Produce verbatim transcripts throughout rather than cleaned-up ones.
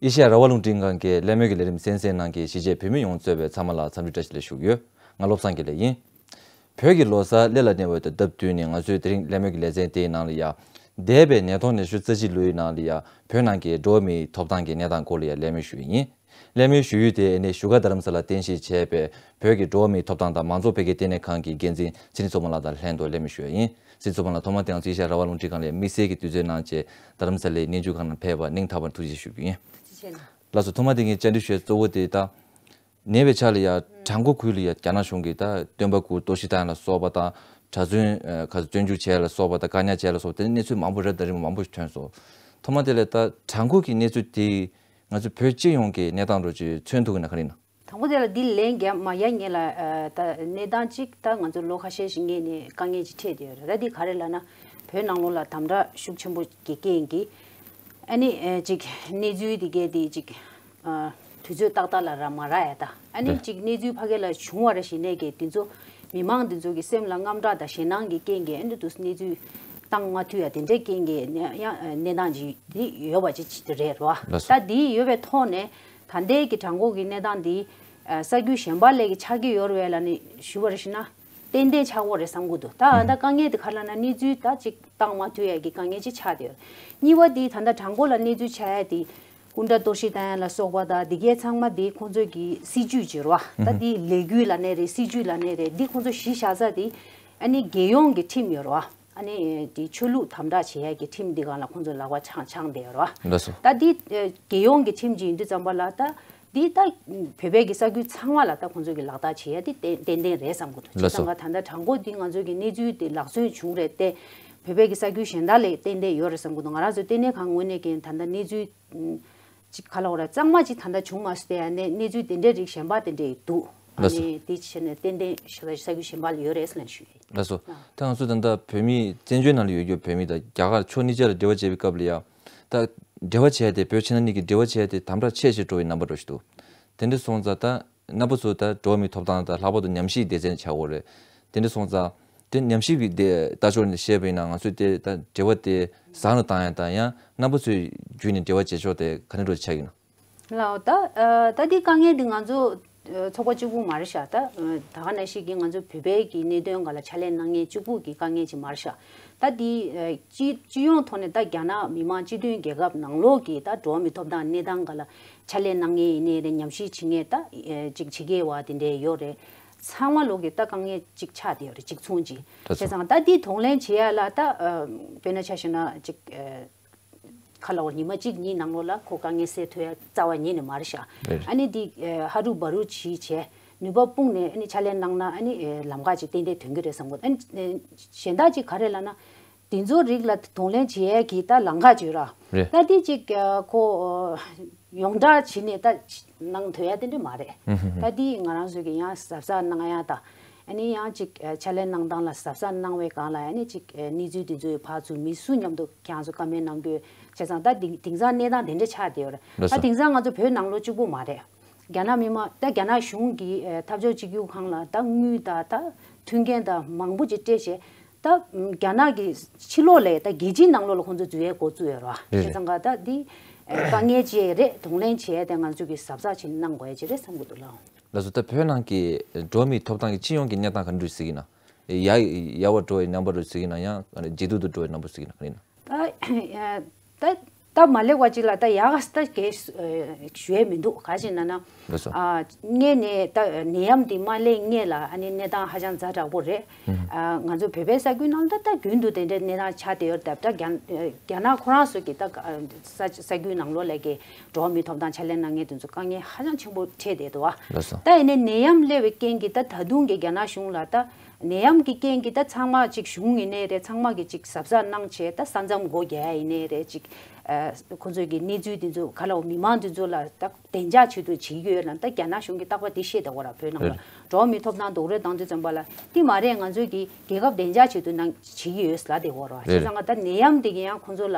ཨེ་ཤེ་ཡ་རང་དབང་རླུང་འཕྲིན་ཁང་གི་གླེང་མོལ་གྱི་ལས་རིམ་གསན་གཟིགས་གནང་མཁན་གཞིས་བྱེས་བོད་མི་ཡོངས་གཙོས་པའི་ཚང་མ་ལ་འཚམས་འདྲི་བཀྲ་ཤིས་བདེ་ལེགས་ཞུ་གི་ཡོད། ང་བློ་བཟང་དགེ་ལེགས་ཡིན། བོད་ཀྱི་ལོ་གསར་སླེབས་ལ་གནས་པ་དང་སྟབས་བསྟུན་ནས་ང་ཚོས་དེ་རིང་གླེང་མོལ་གྱི་ལེ་ཚན་དེའི་ནང་ལ་ཡ། འདས་པའི་ཉིས་སྟོང་ཉི་ཤུ་རྩ་གཅིག་ལོའི་ནང་ལ་ཡ་བོད་ནང་གི་འགྲོ་བ་མིའི་ཐོབ་ཐང་གི་གནས་སྟངས་སྐོར་ལ་ཡ་གླེང་མོལ་ཞུ་ཡི་ཡིན། གླེང་མོལ་ཞུ་ཡུལ་དེ་ཨ་ནི་བཞུགས་སྒར་རྡ་རམ་ས་ལ་རྟེན་གཞི་བྱས་པའི་བོད་ཀྱི་འགྲོ་བ་མིའི་ཐོབ་ཐང་དང་མང་གཙོ་འཕེལ་རྒྱས་ལྟེ་གནས་ཁང་གི་འགན་འཛིན་ཚེ་རིང་མཚོ་མོ་ལགས་དང་ལྷན་དུ་གླེང་མོལ་ཞུ་ཡ་ཡིན། ཚེ་རིང་མཚོ་མོ་ལགས་ཐོག་མར་དེང་སང་ཨེ་ཤེ་ཡ་རང་དབང་རླུང་འཕྲིན་ཁང་ལ་དམིགས་བསལ་གྱི་དུས་ཚོད་གནང་བྱས་རྡ་རམ་ས་ལའི་གནས་ཚུལ་ཁག་ནང་ཕེབས་པར་སྙིང་ཐག་པ་ནས་ཐུགས་རྗེ་ཆེ་ཞུ་རྒྱུ་ཡིན། ཐུགས་རྗེ་ཆེ་གནང་། ལགས་སོ། ཐོག་མར་དེ་ངས་བཅར་འདྲི་ཞུ་ཡ་གཙོ་བོ་དེ་ད། ཉེ་བའི་ཆར་ལ་ཡ་བྲག་འགོ་ཁུལ་ལ་ཡ་རྒྱ་ནག་གཞུང་གིས་ད་སྟོན་པ་སྐུ་གཏོར་བཤིག་བཏང་ཡ་ལ་སོགས་པ་དང་གྲྭ་བཙུན་ཨ་ཁ་བཙོན་འཇུག་བྱས་ལ་སོགས་པ་དང་བཀག་ཉར་བྱས་ལ་སོགས་པ་དེ་གནས་ཚུལ་མང་པོ་རབ་དང་རིམ་པ་མང་པོ་ཞིག་ཐོན་སོང་། ཐོག་མ་དེ་ལ་ད་བྲག་འགོ་གི་གནས་ཚུལ་དེ་ང་ཚོ་བོད་སྤྱི་ཡོངས་ཀྱི་གནས་སྟངས་འདྲ་ཅིག་མཚོན་ཐུབ་ཀྱི་ན་ག་རེ་ཡིན་ན། དང་པོ་དེ་ལ་འདི་ལན་རྒྱག་མ་ཡ་ངེད་ལ་ཨ་ད་གནས་སྟངས་གཅིག་ད་ང་ཚོ་ལོ་ཁ་ཤས་ཤིག་སྔོན་ནས་དཀའ་ངལ་ཅིག་འཕྲད་བསྡད་ཡོད་རེད། ད་འདི་ག་རེ་ལབ་ན་བོད་ནང་ལོགས་ལ་དམ་དྲག་ཤུགས་ཆེན་པོ་གི་རྐྱེན་གྱིས་ཨ་ནི་ཨ་ཅིག་གནས་ཚུལ་འདི་གས་འདི་ཅིག་ཨ་དུས་ཚོད་ཏག་ཏག་ལ་རག་མ་རག་ཡ་ད་ཨ་ནི་ཅིག་གནས་ཚུལ་ཕ་གི་ལ་བྱུང་བ་རེ་ཞིག་ནས་གས་འདི་ཚོ་མི་མང་འདི་ཚོ་གི་སེམས་ལ་དངངས་སྐྲག་དང་ཞེད་སྣང་གི་རྐྱེན་གྱིས་ཨ་ནི་དུ་གནས་ཚུལ་བཏང་མ་ཐུབ་ཡ་དེ་འདྲའི་རྐྱེན་གྱིས་ཡང་གནས་སྟངས་ཅིག་འདི་ཡོད་པ་ཅིག་ཅིག་རེད་རོ། ད་འདི་ཡོད་པའི་ཐོག་ནས་ད་ལྟའི་གི་བྲག་འགོ་གི་གནས་སྟངས་འདི་ས་ཁུལ་གཞན་པ་ལས་ཀྱི་ཆགས་ཀྱི་ཡོད་རེད་བས་ལ་ནི་ཞུ་བ་རེ་ཞུ་ན་ཏན་ཏན་ཆགས་ཀྱི་རེད་བསམ་གྱི་འདུག་ད་ད་དཀའ་ངལ་དེ་ག་རེ་ལབ་ན་གནས་ཚུལ་ད་ཅིག་བཏང་མ་ཐུབ་ཡ་གི་དཀའ་ངལ་ཅིག་ཆགས་བསྡད་ཡོད། གཉིས་པ་དེ་ད་ལྟ་བྲག་འགོ་ལ་གནས་ཚུལ་ཆགས་ཡ་དེ་སྐུ་འདྲ་གཏོར་བཤིག་བཏང་ཡ་ལ་སོགས་པ་དང་འདི་གའི་ཚང་མ་དེ་ཁོང་ཚོའི་གི་སྲིད་ཇུས་ཅིག་རེད་བ། ད་དེ་ལས་འགུལ་ལབ་ནའི་རེད་སྲིད་ཇུས་ལབ་ནའི་རེད་འདི་ཁོང་ཚོ་གཞི་བཞག་ས་དེ་ཨ་ནི་རྒྱལ་ཡོངས་ཀྱི་ཁྲིམས་ཡོད་རེད་བ། ཨ་ནི་དེ་ཆོས་ལུགས་དམ་དྲག་བྱེད་ཡ་གི་ཁྲིམས་འདི་སྒང་ལ་ཁོང་ཚོ་ལག་པ་འཆང་འཆང་བསྡད་ཡོད་རེད་བ། ལགས་སོ། ད་འདི་ཨ་རྒྱལ་ཡོངས་ཀྱི་ཁྲིམས་ཅིག་ཡིན་དུས་ཙམ་པ་ལ་ད་འདི་ད་བོད་པའི་གི་ས་ཁུལ་ཚང་མ་ལ་ད་ཁོང་ཚོ་གི་ལག་བསྟར་བྱེད་ཡ་འདི་ཏན་ཏན་ཏན་རེད་བསམ་གི་འདུག་བྱས་ལགས་སོ། ཙང་ག་ད་ལྟ་བྲག་འགོ་འདི་ང་ཚོའི་གི་གནས་ཚུལ་དེ་ལག་སོན་བྱུང་རེད་དེ་བོད་པའི་གི་ས་ཁུལ་གཞན་དག་ལས་ཏན་ཏན་ཡོད་རེད་བསམ་གི་འདུག་ང་རང་ཚོའི་ལྟེ་གནས་ཁང་ངོས་ནས་ཀྱང་ད་ལྟ་གནས་ཚུལ་ཅིག་ག་ལ་འོ་ར་གཙང་མ་ཅིག་ད་ལྟ་བྱུང་མ་སོང་སྟེ་ཡང་ནས་གནས་ཚུལ་དེ་འདྲའི་རིགས་གཞན་པ་དེ་འདྲས་འདུག་ལགས་སོ། ཨ་ནི་དེ་བྱས་ནས་ཏན་ཏན་ཤ་ས་ས་ཁུལ་གཞན་པ་ལ་ཡོད་རེད་ཟེར་ནས་ཞུ་ཡས། ལགས་སོ། ད་ང་ཚོ་ད་ལྟ་བོད་མིའི་བཙན་བྱོལ་ནང་ལ་ཡོད་རྒྱུ་བོད་མི་དང་རྒྱ་གར་ཕྱོགས་གཉིས་ཆ་ལ་འབྲེལ་བ་བྱེད་པའི་སྐབས་ལ་ཡང་ད་འབྲེལ་བ་བྱས་ཏེ་བོད་ཕྱི་ནང་གཉིས་ཀྱི་འབྲེལ་བ་བྱས་ཏེ་དམ་དྲག་ཆེ་ཆེ་འགྲོ་བའི་རྣམ་པ་འགྲོ་བཞིན་འདུག་དེ་འདྲ་སོང་ཙང་ད་རྣམ་པ་ཚོ་ད་འགྲོ་བ་མིའི་ཐོབ་ཐང་དང་ལྷག་པར་དུ་ཉམས་ཞིབ་སྡེ་ཚན་ཆགས་ཡོད་རེད། དེ་འདྲ་སོང་ཙང་དེ་ཉམས་ཞིབ་ཀྱི་དེ་ལྟ་ཕྱོགས་ནས་བཤད་པ་ཡིན་ན་ང་ཚོས་དེ་ད་འབྲེལ་བ་དེ་བཟང་རུ་བཏང་ཡ་དང་ཡང་རྣམ་པ་ཚོའི་བརྒྱུད་ནས་འབྲེལ་བ་བྱེད་ཕྱོགས་དེ་ག་འདྲ་འགྲོ་ཆགས་ཀྱི་ན། ལགས་ད་ཨ་ད་འདི་དཀའ་ངལ་འདི་ང་ཚོ་ཨ་ཚོགས་པ་གཅིག་པུ་མ་རེད་ཤག་ད་ཨ་ད་ག་ནང་བཞིན་གྱི་ང་ཚོ་བོད་པའི་གི་གནད་དོན་སྒང་ལ་ཕྱག་ལས་གནང་མཁན་གཅིག་པུ་གི་དཀའ་ངལ་ཅིག་མ་རེད་ཤག་ད་འདི་ཨ་སྤྱི་སྤྱི་ཡོངས་ཐོག་ནས་ད་རྒྱ་ནག་མི་དམངས་སྤྱི་མཐུན་རྒྱལ་ཁབ་ནང་ལོགས་ཀྱི་ད་འགྲོ་བ་མིའི་ཐོབ་ཐང་གནས་སྟངས་སྒང་ལ་ཕྱག་ལས་གནང་མཁན་ཡིན་ནའི་རེད། ཉམས་ཞིབ་བྱེད་མཁན་ད་ཨ་ཅིག་ཕྱི་རྒྱལ་བ་དེ་འདྲས་ཡོད་རེད། ཚང་མ་ལོག་གི་ད་དཀའ་ངལ་ཅིག་ཆགས་བསྡད་ཡོད་རེད། གཅིག་མཚུངས་ཅིག་ད་བྱས་ཙང་ད་འདི་གདོང་ལེན་བྱེད་ཡ་ལ་ད་ཨ་དཔེར་ན་ཆ་བཞག་ན་ཅིག་ཨ་ཁ་ལ་བ་ཉི་མ་གཅིག་གཉིས་ནང་ལོགས་ལ་ཁོ་དཀའ་ངལ་སེལ་ཐུབ་ཡ་རྩ་བ་ཉིད་ནས་མ་རེད་ཤག་རེད། ཨ་ནི་འདི་ཨ་ཧ་རུ་བ་རུ་བྱས་བྱས་ནུས་པ་སྤུངས་ནས་ཨ་ནི་ཕྱག་ལས་གནང་ན་ཨ་ནི་ཨ་ལམ་ཁ་ཅིག་ཏན་ཏན་ཐོན་གྱི་རེད་བསམ་གི། ཨ་ནི་ཨ་གཞན་དག་ཅིག་ག་རེ་ལབ་ན་དེ་ཚོ་རིགས་ལ་གདོང་ལེན་བྱེད་ཡ་གི་ད་ལམ་ཁ་ཅིག་ར་རེད། ད་འདི་ཅིག་ཨ་ཁོ་ཨ་ཡོངས་བསྒྲགས་བྱས་ནས་ད་གནང་ཐུབ་ཡ་དེ་འདྲ་མ་རེད། ཧུམ་ཧུམ་ཧུམ། ད་འདི་ང་རང་ཚོ་གི་ཡང་གཟབ་གཟབ་གནང་ཡ་དང་། ཨ་ནི་ཡང་ཅིག་ཨ་ཕྱག་ལས་གནང་སྟངས་ལ་གཟབ་གཟབ་གནང་བའི་སྒང་ལ་ཨ་ནི་ཅིག་ཨ་གནས་ཚུལ་འདི་ཚོའི་ཕར་ཚུར་མི་སུ་མཉམ་དུ་ཁྱེད་རང་ཚོ་བཀའ་མོལ་གནང་རྒྱུ་བྱས་ཙང་ད་དེང་དེང་སང་གནས་སྟངས་དེ་འདྲ་ཆགས་བསྡད་ཡོད་རེད། ལགས་སོ། ད་དེང་སང་ང་ཚོ་བོད་ནང་ལོགས་གཅིག་པུ་མ་རེད། རྒྱ་ནག་མི་དམངས་ད་རྒྱ་ནག་གཞུང་གིས་ཨ་འཐབ་ཕྱོགས་གཅིག་གྱུར་ཁང་ལ་ད་དངུལ་དང་ད་མཐུན་རྐྱེན་དང་མང་པོ་ཅིག་སྤྲད་བྱས་ད་རྒྱ་ནག་གི་ཕྱི་ལོགས་ལས་ད་རྒྱལ་སྤྱིའི་ནང་ལོགས་ལ་ཁོང་ཚོ་འཛུལ་ཡས་འགོ་བཙུགས་ཡོད་རེད། རེད་བྱས་ཙང་ག་ད་འདི་ཨ་དཀའ་ངལ་ཅིག་རེད། གདོང་ལེན་བྱས་ཏེ་ང་ཚོ་གིས་གཟབ་གཟབ་བྱས་ནས་གནང་དགོས་ཡ་ཅིག་རེད་བསམ་གྱི་འདུག་ལགས། ལགས་སོ། ད་བོད་ནང་གི་འགྲོ་བ་མིའི་ཐོབ་ཐང་གི་སྤྱི་ཡོངས་ཀྱི་གནས་སྟངས་ག་འདྲ་ཞིག་ཡིན་ན། ཡ་ཡ་བ་འགྲོ་བའི་རྣམ་པ་རུ་ཞིག་ཡིན་ན་ཡང་ཇེ་སྡུག་ཏུ་འགྲོ་བའི་རྣམ་པ་ཞིག་ཡིན་ན་ག་རེ་ཡིན་ན། ད་ད་ད་མ་ལེགས་པ་ཅིག་ལ་ད་ཡག་ད་གས་ཞུ་ཡས་མི་འདུག་ག་ཅི་ན་ན། ལགས་སོ། ཨ་སྔས་ནས་ད་ནད་ཡམས་འདི་མ་སླེབས་སྔས་ལ་ཨ་ནི་གནས་སྟངས་ཧ་ཅང་ཛ་དྲག་པོ་རེད། ཨ་ང་ཚོ་བོད་པའི་ས་ཁུལ་ནང་ད་ད་རྒྱུན་དུ་དེ་འདྲའི་གནས་སྟངས་ཆགས་བསྡད་ཡོད་རེད། ད་ད་རྒྱ་རྒྱ་ནག་ཁོ་རང་ཚོ་གི་ད་ས་ས་ཁུལ་ནང་ལོགས་ལ་གི་འགྲོ་བ་མིའི་ཐོབ་ཐང་ཕྱག་ལས་གནང་མཁན་དེ་ཚོ་དཀའ་ངལ་ཧ་ཅང་ཆེན་པོ་འཕྲད་བསྡད་འདུག་བ། ལགས་སོ། ད་ཡིན་ནའི་ནད་ཡམས་སླེབས་པའི་རྐྱེན་གྱིས་ད་ད་དུང་གི་རྒྱ་ནག་གཞུང་ལ་ད་ནད་ཡམས་ཀྱི་རྐྱེན་གྱིས་ད་ཚང་མ་ཅིག་གཞུང་ཡིན་ནའི་རེད། ཚང་མ་གི་ཅིག་གཟབ་གཟབ་གནང་བྱས་ད་ས་མཚམས་སྒོ་རྒྱག་ཡ་ཡིན་ནའི་རེད། ཅིག་ཨ་ཁོ་ཚོས་ཀྱི་གནས་ཚུལ་དེ་ཚོ་ག་ལ་འོ་མི་མང་དེ་ཚོ་ལ་ད་བདེ་འཇགས་ཆེད་དུ་བྱེད་ཀྱི་ཡོད་ལ་ད་རྒྱ་ནག་གཞུང་གིས་རྟག་པར་དེ་བཤད་བསྡད་ཡོད་ར། བོད་ནང་ལ་རེད། འགྲོ་བ་མིའི་ཐོབ་ཐང་རྡོག་རོལ་བཏང་དུས་ཙམ་པ་ལ་དེ་མ་རེད། ང་ཚོས་ཀྱི་རྒྱལ་ཁབ་བདེ་འཇགས་ཆེད་དུ་གནང་བྱེད་ཀྱི་ཡོད་ལབ་བསྡད་ཡོད་ར། རེད། བྱས་ཙང་ད་ནད་ཡམས་དེ་གི་ཡང་ཁོ་ཚོ་ལ་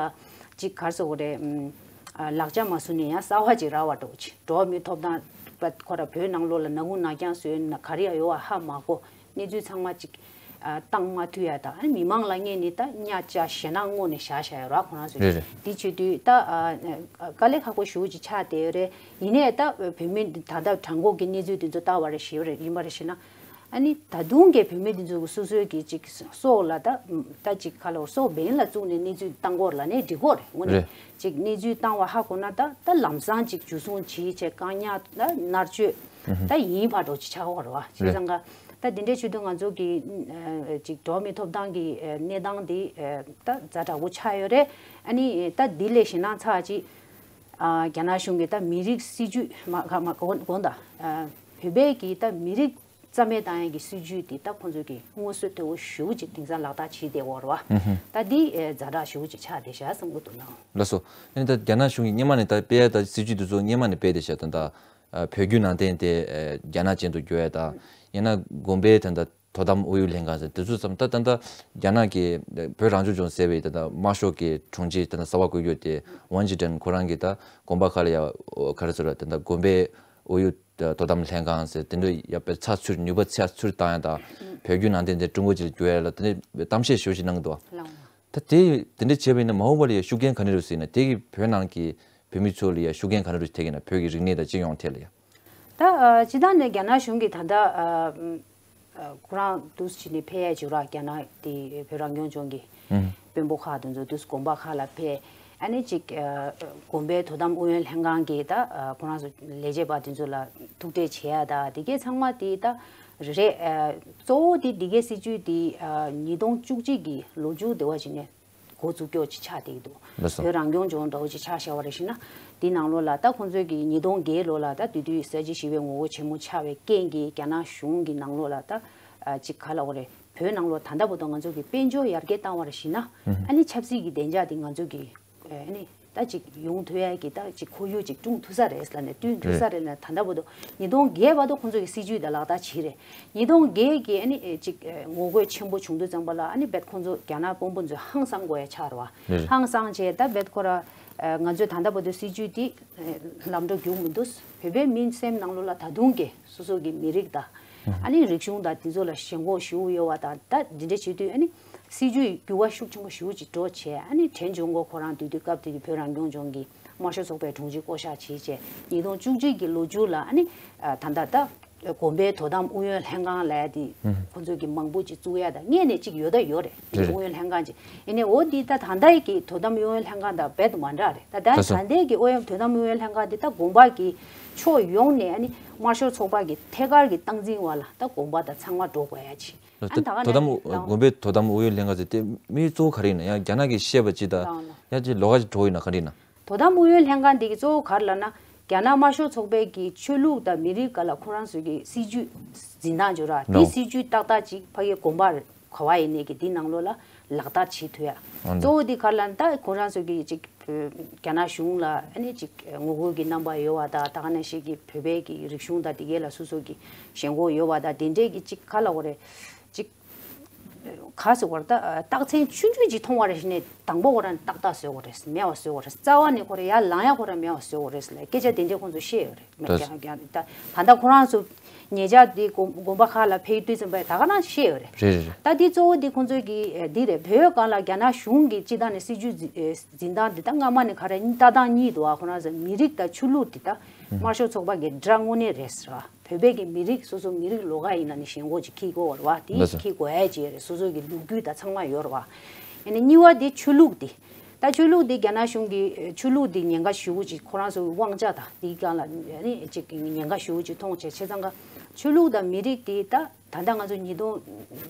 ཅིག་ག་རེ་ཟེར་དགོས་རེད། ཨ་ལག་ཆ་མ་བཟོ་ནས་ཡང་གསར་པ་ཅིག་རག་པ་འདྲ་བོ་ཅིག་འགྲོ་བ་མིའི་ཐོབ་ཐང་པ་ཁོ་ར་བོད་ནང་ལོགས་ལ་ནག་ཁུང་ནག་རྐྱང་བཟོས་ན་ག་རེ་ཡང་ཡོད་པ་ཧ་མ་གོ། གནས་ཚུལ་ཚང་མ་ཅིག་ ཨ་བཏང་མ་ཐུབ་ཡ་དང་། ཨ་ནི་མི་མང་ལ་སྔོན་ནས་ད་གཉའ་བཅའ་ཞེད་སྣང་སྔོན་ནས་བཞག་བཞག་ཡོད་ར། ཁོ་རང་ཚོ་རེད་རེད། དེ་བྱེད་དུས་ད་ཨ་དཀའ་ལས་ཁག་པོ་ཞེ་པོ་ཅིག་ཆགས་བསྡད་ཡོད་རེད། ཡིན་ནའི་ད་བོད་མི་ད་ལྟ་བྲང་ཁོག་གི་གནས་ཚུལ་དེ་ཚོ་ལྟ་བ་རེད་ཞེས་པ་རེད། ཡིན་པ་རེད་ཞེ་ན། ཨ་ནི་ད་དུང་གི་བོད་མི་དེ་ཚོ་གི་སོ་སོའི་གི་ཅིག་སྲོག་ལ་ད་ད་ཅིག་ག་ལ་སྲོག་འབེན་ལ་བཙུགས་ནས་གནས་ཚུལ་བཏང་གི་ཡོད་རེད་ལབ་ནའི་འགྲིག་གི་རེད། དངོས་གནས་རེད། ཅིག་གནས་ཚུལ་བཏང་བ་ཧ་གོ་ན་ད་ད་ལམ་སང་ཅིག་འཇུ་བཟུང་བྱས་བྱས་བཀག་ཉར་ད་མནར་གཅོད་ད་ཡིན་ཕར་འགྲོ་ཅིག་ཆགས་ཡོད་རེད་བ། བྱས་རེད། ཙང་ག་ད་དེ་འདྲའི་ཆེད་དུ་ང་ཚོ་གི་ཨ་ཅིག་འགྲོ་བ་མིའི་ཐོབ་ཐང་གི་ཨ་གནས་སྟངས་དེ་ཨ་ད་ཛ་དྲག་པོ་ཆགས་ཡོད་རེད། ཨ་ནི་ད་དེ་ལས་ཞེད་སྣང་ཚ་ཅིག་ཨ་རྒྱ་ནག་གཞུང་གི་ད་མི་རིགས་སྲིད་ཇུས་མ་ག་མ་གོ་གོ་ད་ཨ་བོད་པའི་གི་ད་མི་རིགས་རྩ་མེད་བཏང་ཡག་གི་སྲིད་ཇུས་དེ་ད་ཁོང་ཚོས་ཀྱི་མངོན་གསལ་དོད་པོ་ཞེ་པོ་ཅིག་དེང་སང་ལག་བསྟར་བྱེད་བསྡད་ཡོད་རེད་བ། ཨུ་ཧུམ། ད་འདི་ཨེ་ཛ་དྲག་ཞེ་པོ་ཅིག་ཆགས་བསྡད་ཤག་བསམ་གྱི་འདུག་ན། ལགས་སོ། ཨ་ནི་ད་རྒྱ་ནག་གཞུང་གིས་སྔོན་མ་ནས་ད་སྤེལ་ཡ་ད་སྲིད་ཇུས་འདི་ཚོ་སྔོན་མ་ནས་སྤེལ་བསྡད་ཤག་ད་ད་ཨ་བོད་བརྒྱུད་ནང་བསྟན་དེ་ཨེ་རྒྱ་ནག་ཅན་དུ་བསྒྱུར་ཡ་ད་ཡང་ན་དགོན་པའི་ད་ད་དོ་དམ་ཨུ་ཡོན་ལྷན་ཁང་ཟེར་དེ་ཚོ་ཙམ་ད་ད་ད་རྒྱ་ནག་གི་བོད་རང་སྐྱོང་ལྗོངས་ཟེར་བའི་ད་ད་དམར་ཤོག་གི་དྲུང་ཆེ་ད་ད་གསར་པ་བསྐོས་ཡོད་དེ་ཝན་ཅི་ཀྲན་ཁོ་རང་གིས་ད་དགོན་པ་ཁག་ལ་ཡ་ག་རེ་ཟེར་ད་ད་དགོན་པའི་ཨུ་ཡོན་དོ་དམ་ལྷན་ཁང་ཟེར་དེ་འདྲ་ཡ་དཔེ་ཚགས་ཚུད་ནུས་པ་ཚགས་ཚུད་བཏང་ཡ་དང་བོད་བརྒྱུད་ནང་བསྟན་དེ་ཀྲུང་གོ་ཅིག་ལ་བསྒྱུར་ཡ་ལ་དེ་འདྲ་གཏམ་བཤད་ཞེ་པོ་ཅིག་གནང་གི་འདུག་ལགས། ད་དེ་དེ་འདྲ་བྱས་པ་ཡིན་ན་མ་འོངས་པ་ལ་ཡ་ཤུགས་རྐྱེན་ག་འདྲ་འགྲོ་སྲིད་ན། དེ་གི་བོད་ནང་གི་བོད་མི་ཚོ་ལ་ཡ་ཤུགས་རྐྱེན་ག་འདྲ་འགྲོ་ཐེབས་ཀྱི་ན། བོད་ཀྱི་རིག་གནས་དང་སྤྱི་ཡོངས་ཐད་ལ་ཡ། ད་ཨ་སྤྱིར་བཏང་ནས་རྒྱ་ནག་གཞུང་གིས་ད་ལྟ་ཨ་ཨ་ཁོ་རང་འདུག་སེ་བྱས་ནས་ཕེབས་ཡ་ཅིག་ར། རྒྱ་ནག་དེ་བོད་རང་སྐྱོང་ལྗོངས་ཀྱི་ཨུ་དཔོན་པོ་ཁག་དེ་ཚོ་འདུག་སེ་དགོན་པ་ཁག་ལ་ཕེབས། ཨ་ནི་ཅིག་ཨ་དགོན་པའི་དོ་དམ་ཨུ་ཡོན་ལྷན་ཁང་གིས་ད་ཨ་ཁོ་རང་ཚོ་ལས་བྱེད་པ་དེ་ཚོ་ལ་ཐུག་འཕྲད་བྱེད་ཡ་ད་དེ་གས་ཚང་མ་དེ་ད་རེད། ཨ་གཙོ་བོ་དེ་དེ་གས་སྲིད་ཇུས་དེ་ཨ་ཉིས་སྟོང་བཅུ་གཅིག་གི་ལོ་མཇུག་དེ་བ་ཅིག་ནས་འགོ་བཙུགས་ཀྱོག་ཅིག་ཆགས་བསྡད་ཀྱི་འདུག་ལགས་སོ། བོད་རང་སྐྱོང་ལྗོངས་འདྲ་བོ་ཅིག་ཆ་བཞག་པ་རེད་ཞེ་ན། དེའི་ནང་ལོགས་ལ་ད་ཁོང་ཚོས་ཀྱི་ཉིས་སྟོང་བརྒྱད་ལོ་ལ་ད་དེ་དུས་ས་བྱི་ཞི་བའི་ངོ་རྒོལ་ཆེན་མོ་ཆགས་པའི་རྐྱེན་གྱིས་རྒྱ་ནག་གཞུང་གི་ནང་ལོགས་ལ་ད་ཨ་ཅིག་ག་ལབ་དགོས་རེད། བོད་ནང་ལོགས་ད་ལྟ་བར་དུ་ང་ཚོ་གི་དཔལ་འབྱོར་ཡར་རྒྱས་བཏང་བ་རེད་ཞེ་ན། ཨ་ནི་ཆབ་སྲིད་ཀྱི་བདེ་འཇགས་དེ་ང་ཚོ་གི་ཨ་ནི་ད་ཅིག་ཡོང་ཐུབ་ཡ་གི་ད་ཅིག་ཁོར་ཡུག་ཅིག་བསྐྲུན་ཐུབ་ས་རེད་ལབ་ནས། བསྐྲུན་ཐུབ་ས་རེད་ལབ་ནས། ད་ལྟ་བར་དུ་ཉིས་སྟོང་བརྒྱད་བར་དུ་ཁོང་ཚོ་གི་སྲིད་ཇུས་དེ་ལག་བསྟར་བྱས་རེད། ཉིས་སྟོང་བརྒྱད་ཀྱི་ཨ་ནི་ཨེ་ཅིག་ཨེ་ངོ་རྒོལ་ཆེན་པོ་བྱུང་དུས་ཙམ་པ་ལ་ཨ་ནི་རྦད་ཁོང་ཚོ་རྒྱ་ནག་དཔོན་པོ་ཚོས་ཧང་སང་དགོས་ཡ་ཆགས་རེད་བ། རེད་རེད། ཧང་སང་བྱས་ད་རྦད་ཁོ་ར་ཨེ་ང་ཚོས་ད་ལྟ་བར་དུ་སྲིད་ཇུས་དེ་ཨེ་ལམ་འགྲོ་རྒྱུག་མི་འདུག་བོད་པའི་མི་སེམས་ནང་ལོགས་ལ་ད་དུང་གི་སོ་སོ་གི་མི་རིགས་དང་ཨ་ནི་རིག་གཞུང་དང་དེ་ཚོ་ལ་ཞེན་ཁོག་ཞེ་པོ་ཡོད་པ་དང་། ད་འདི་འདྲ་བྱེད་དུས་ཨ་ནི་སྲིད་ཇུས་འགྱུར་བ་ཤུགས་ཆེན་པོ་ཞེ་པོ་ཅིག་འགྲོ་བྱས། ཨ་ནི་ཕྲན་ཆུང་གོ་ཁོ་རང་དུས་དུས་སྐབས་དེ་དུས་བོད་རང་སྐྱོང་ལྗོངས་ཀྱི་དམར་ཤོག་ཚོགས་པའི་དྲུང་ཆེ་བསྐོ་བཞག་བྱས་བྱས། ཉིས་སྟོང་བཅུ་གཅིག་གི་ལོ་མཇུག་ལ་ཨ་ནི་ཨ་ད་ལྟ་ད་དགོན་པའི་དོ་དམ་ཨུ་ཡོན་ལྷན་ཁང་ལབ་ཡ་དེ་ཁོང་ཚོས་ཀྱི་མང་པོ་ཅིག་བཙུགས་ཡ་ད་སྔོན་ནས་ཅིག་ཡོད་ད་ཡོད་རེད། རེད་རེད། ཨུ་ཡོན་ལྷན་ཁང་ཅིག་ཡིན་ནའི་འོ་འདི་ད་ད་ལྟའི་གི་དོ་དམ་ཨུ་ཡོན་ལྷན་ཁང་དང་རྦད་མ་འདྲ་རེད། ད་ད་ལྟ་ད་ལྟའི་གི་ཨུ་ཡོན་དོ་དམ་ཨུ་ཡོན་ལྷན་ཁང་འདི་ད་དགོན་པ་གི་ཕྱོགས་ཡོངས་ནས་ཨ་ནི་དམར་ཤོག་ཚོགས་པ་གི་ཐད་ཀར་གི་སྟངས་འཛིན་བ་ལ་ད་དགོན་པ་དང་ཚང་མ་འགྲོ་དགོས་ཡ་ཅིག་ཨ་ནི་ད་ག་དོ་དམ་ནས་ཨུ་དགོན་པའི་དོ་དམ་ཨུ་ཡོན་ལྷན་ཁང་ཟེར་དེ་དམིགས་ཡུལ་གཙོ་བོ་ག་རེ་ཡིན་ན། ཡང་རྒྱ་ནག་གིས་བཤད་པ་ཅིག་དང་ཡང་ཅིག་ལོགས་ཀ་ཅིག་འགྲོ་ཡིན་ན་ག་རེ་ཡིན་ན། དོ་དམ་ཨུ་ཡོན་ལྷན་ཁང་འདི་གི་གཙོ་བོ་ག་རེ་ལབ་ན། རྒྱ་ནག་དམར་ཤོག་ཚོགས་པའི་གི་ཆོས་ལུགས་དང་མི་རིགས་སྒང་ལ་ཁོ་རང་ཚོའི་གི་སྲིད་ཇུས་འཛིན་སྟངས་ཅིག་ཡོད་ར། དེ་ནོ། སྲིད་ཇུས་ཏག་ཏག་ཅིག་ཕ་གིའི་དགོན་པ་ག་བ་ཡིན་ནའི་གི་དེ་ནང་ལོགས་ལ་ལག་བསྟར་བྱེད་ཐུབ་ཡ། ཨོ་ནོ། གཙོ་བོ་འདི་ག་རེ་ལབ་ན། ད་ཁོ་རང་ཚོ་གི་ཅིག་བོད་རྒྱ་ནག་གཞུང་ལ་ཨ་ནི་ཅིག་ངོ་རྒོལ་གྱི་རྣམ་པ་ཡོད་པ་དང་། ད་ག་ནང་བཞིན་གྱི་བོད་པའི་གི་རིག་གཞུང་དང་དེ་གས་ལ་སོ་སོ་གི་ཞེན་ཁོག་ཡོད་པ་དང་། དེ་འདྲའི་གི་ཅིག་ག་ལབ་དགོས་རེད། ཅིག་ག་ཟེར་དགོས་རེད། ད་རྟགས་མཚན་ཆུང་ཆུང་ཅིག་མཐོང་བ་རེད་ཞེ་ནས་དང་པོ་ཁོ་རང་ཏག་ཏག་བཟོ་དགོས་རེད། མེད་པ་བཟོ་དགོས་རེད། རྩ་བ་ནས་ཁོ་རང་ཡར་ལངས་ཡ་ཁོ་རང་མེད་པ་བཟོ་དགོས་རེད་ལབ་སྐད་ཆ་དེ་འདྲས་ཁོང་ཚོས་བཤད་ཡོད་རེད། ད་རྒྱ་རྒྱ་ད་ད་ལྟ་ཁོ་རང་ཚོ་ཉེ་ཆར་དེ་དགོན་དགོན་པ་ཁག་ལ་ཕེབས་དུས་ཙམ་པ་ད་ག་རང་བཤད་ཡོད་རེད། རེད་རེད་རེད། ད་དེ་གཙོ་བོ་དེ་ཁོང་ཚོས་ཀྱི་ཨེ་འདི་རེད། བོད་སྒང་ལ་རྒྱ་ནག་གཞུང་གི་སྤྱི་བཏང་ནས་སྲིད་ཇུས་འཛིན་ཨེ་འཛིན་སྟངས་འདི་ད་སྔ་མ་ནས་ག་རེ་ལྟ་སྟངས་གཉིས་འདུག་ཨ། ཁོ་རང་ཚོ་མི་རིགས་དང་ཆོས་ལུགས་འདི་ད་ཨུ་དམར་ཤོག་ཚོགས་པ་གི་དགྲ་དངོས་གནས་རེད་ཟེར་བ། བོད་པའི་གི་མི་རིགས་སོ་སོ་མི་རིགས་ལོགས་ཀ་ཡིན་ན་ནི་ཞེན་ཁོག་ཅིག་འཁྱེར་དགོས་པ་རེད་བ། དེ་ལགས་སོ། འཁྱེར་དགོས་ཡ་ཅིག་རེད། སོ་སོ་གི་ལོ་རྒྱུས་དང་ཚང་མ་ཡོད་རེད་བ། ཨ་ནི་གཉིས་པ་དེ་ཆོས་ལུགས་དེ། ད་ཆོས་ལུགས་དེ་རྒྱ་ནག་གཞུང་གི་ཆོས་ལུགས་དེ་ཉེན་ཁ་ཞེ་པོ་ཅིག་ཁོ་རང་ཚོའི་དབང་ཆ་དང་དེའི་སྒང་ལ་ཨ་ནི་ཅིག་ཉེན་ཁ་ཞེ་པོ་ཅིག་མཐོང་བྱས། བྱས་ཙང་ཀ་ཆོས་ལུགས་དང་མི་རིགས་དེ་ད་ད་ལྟ་ང་ཚོ་ཉིས་སྟོང་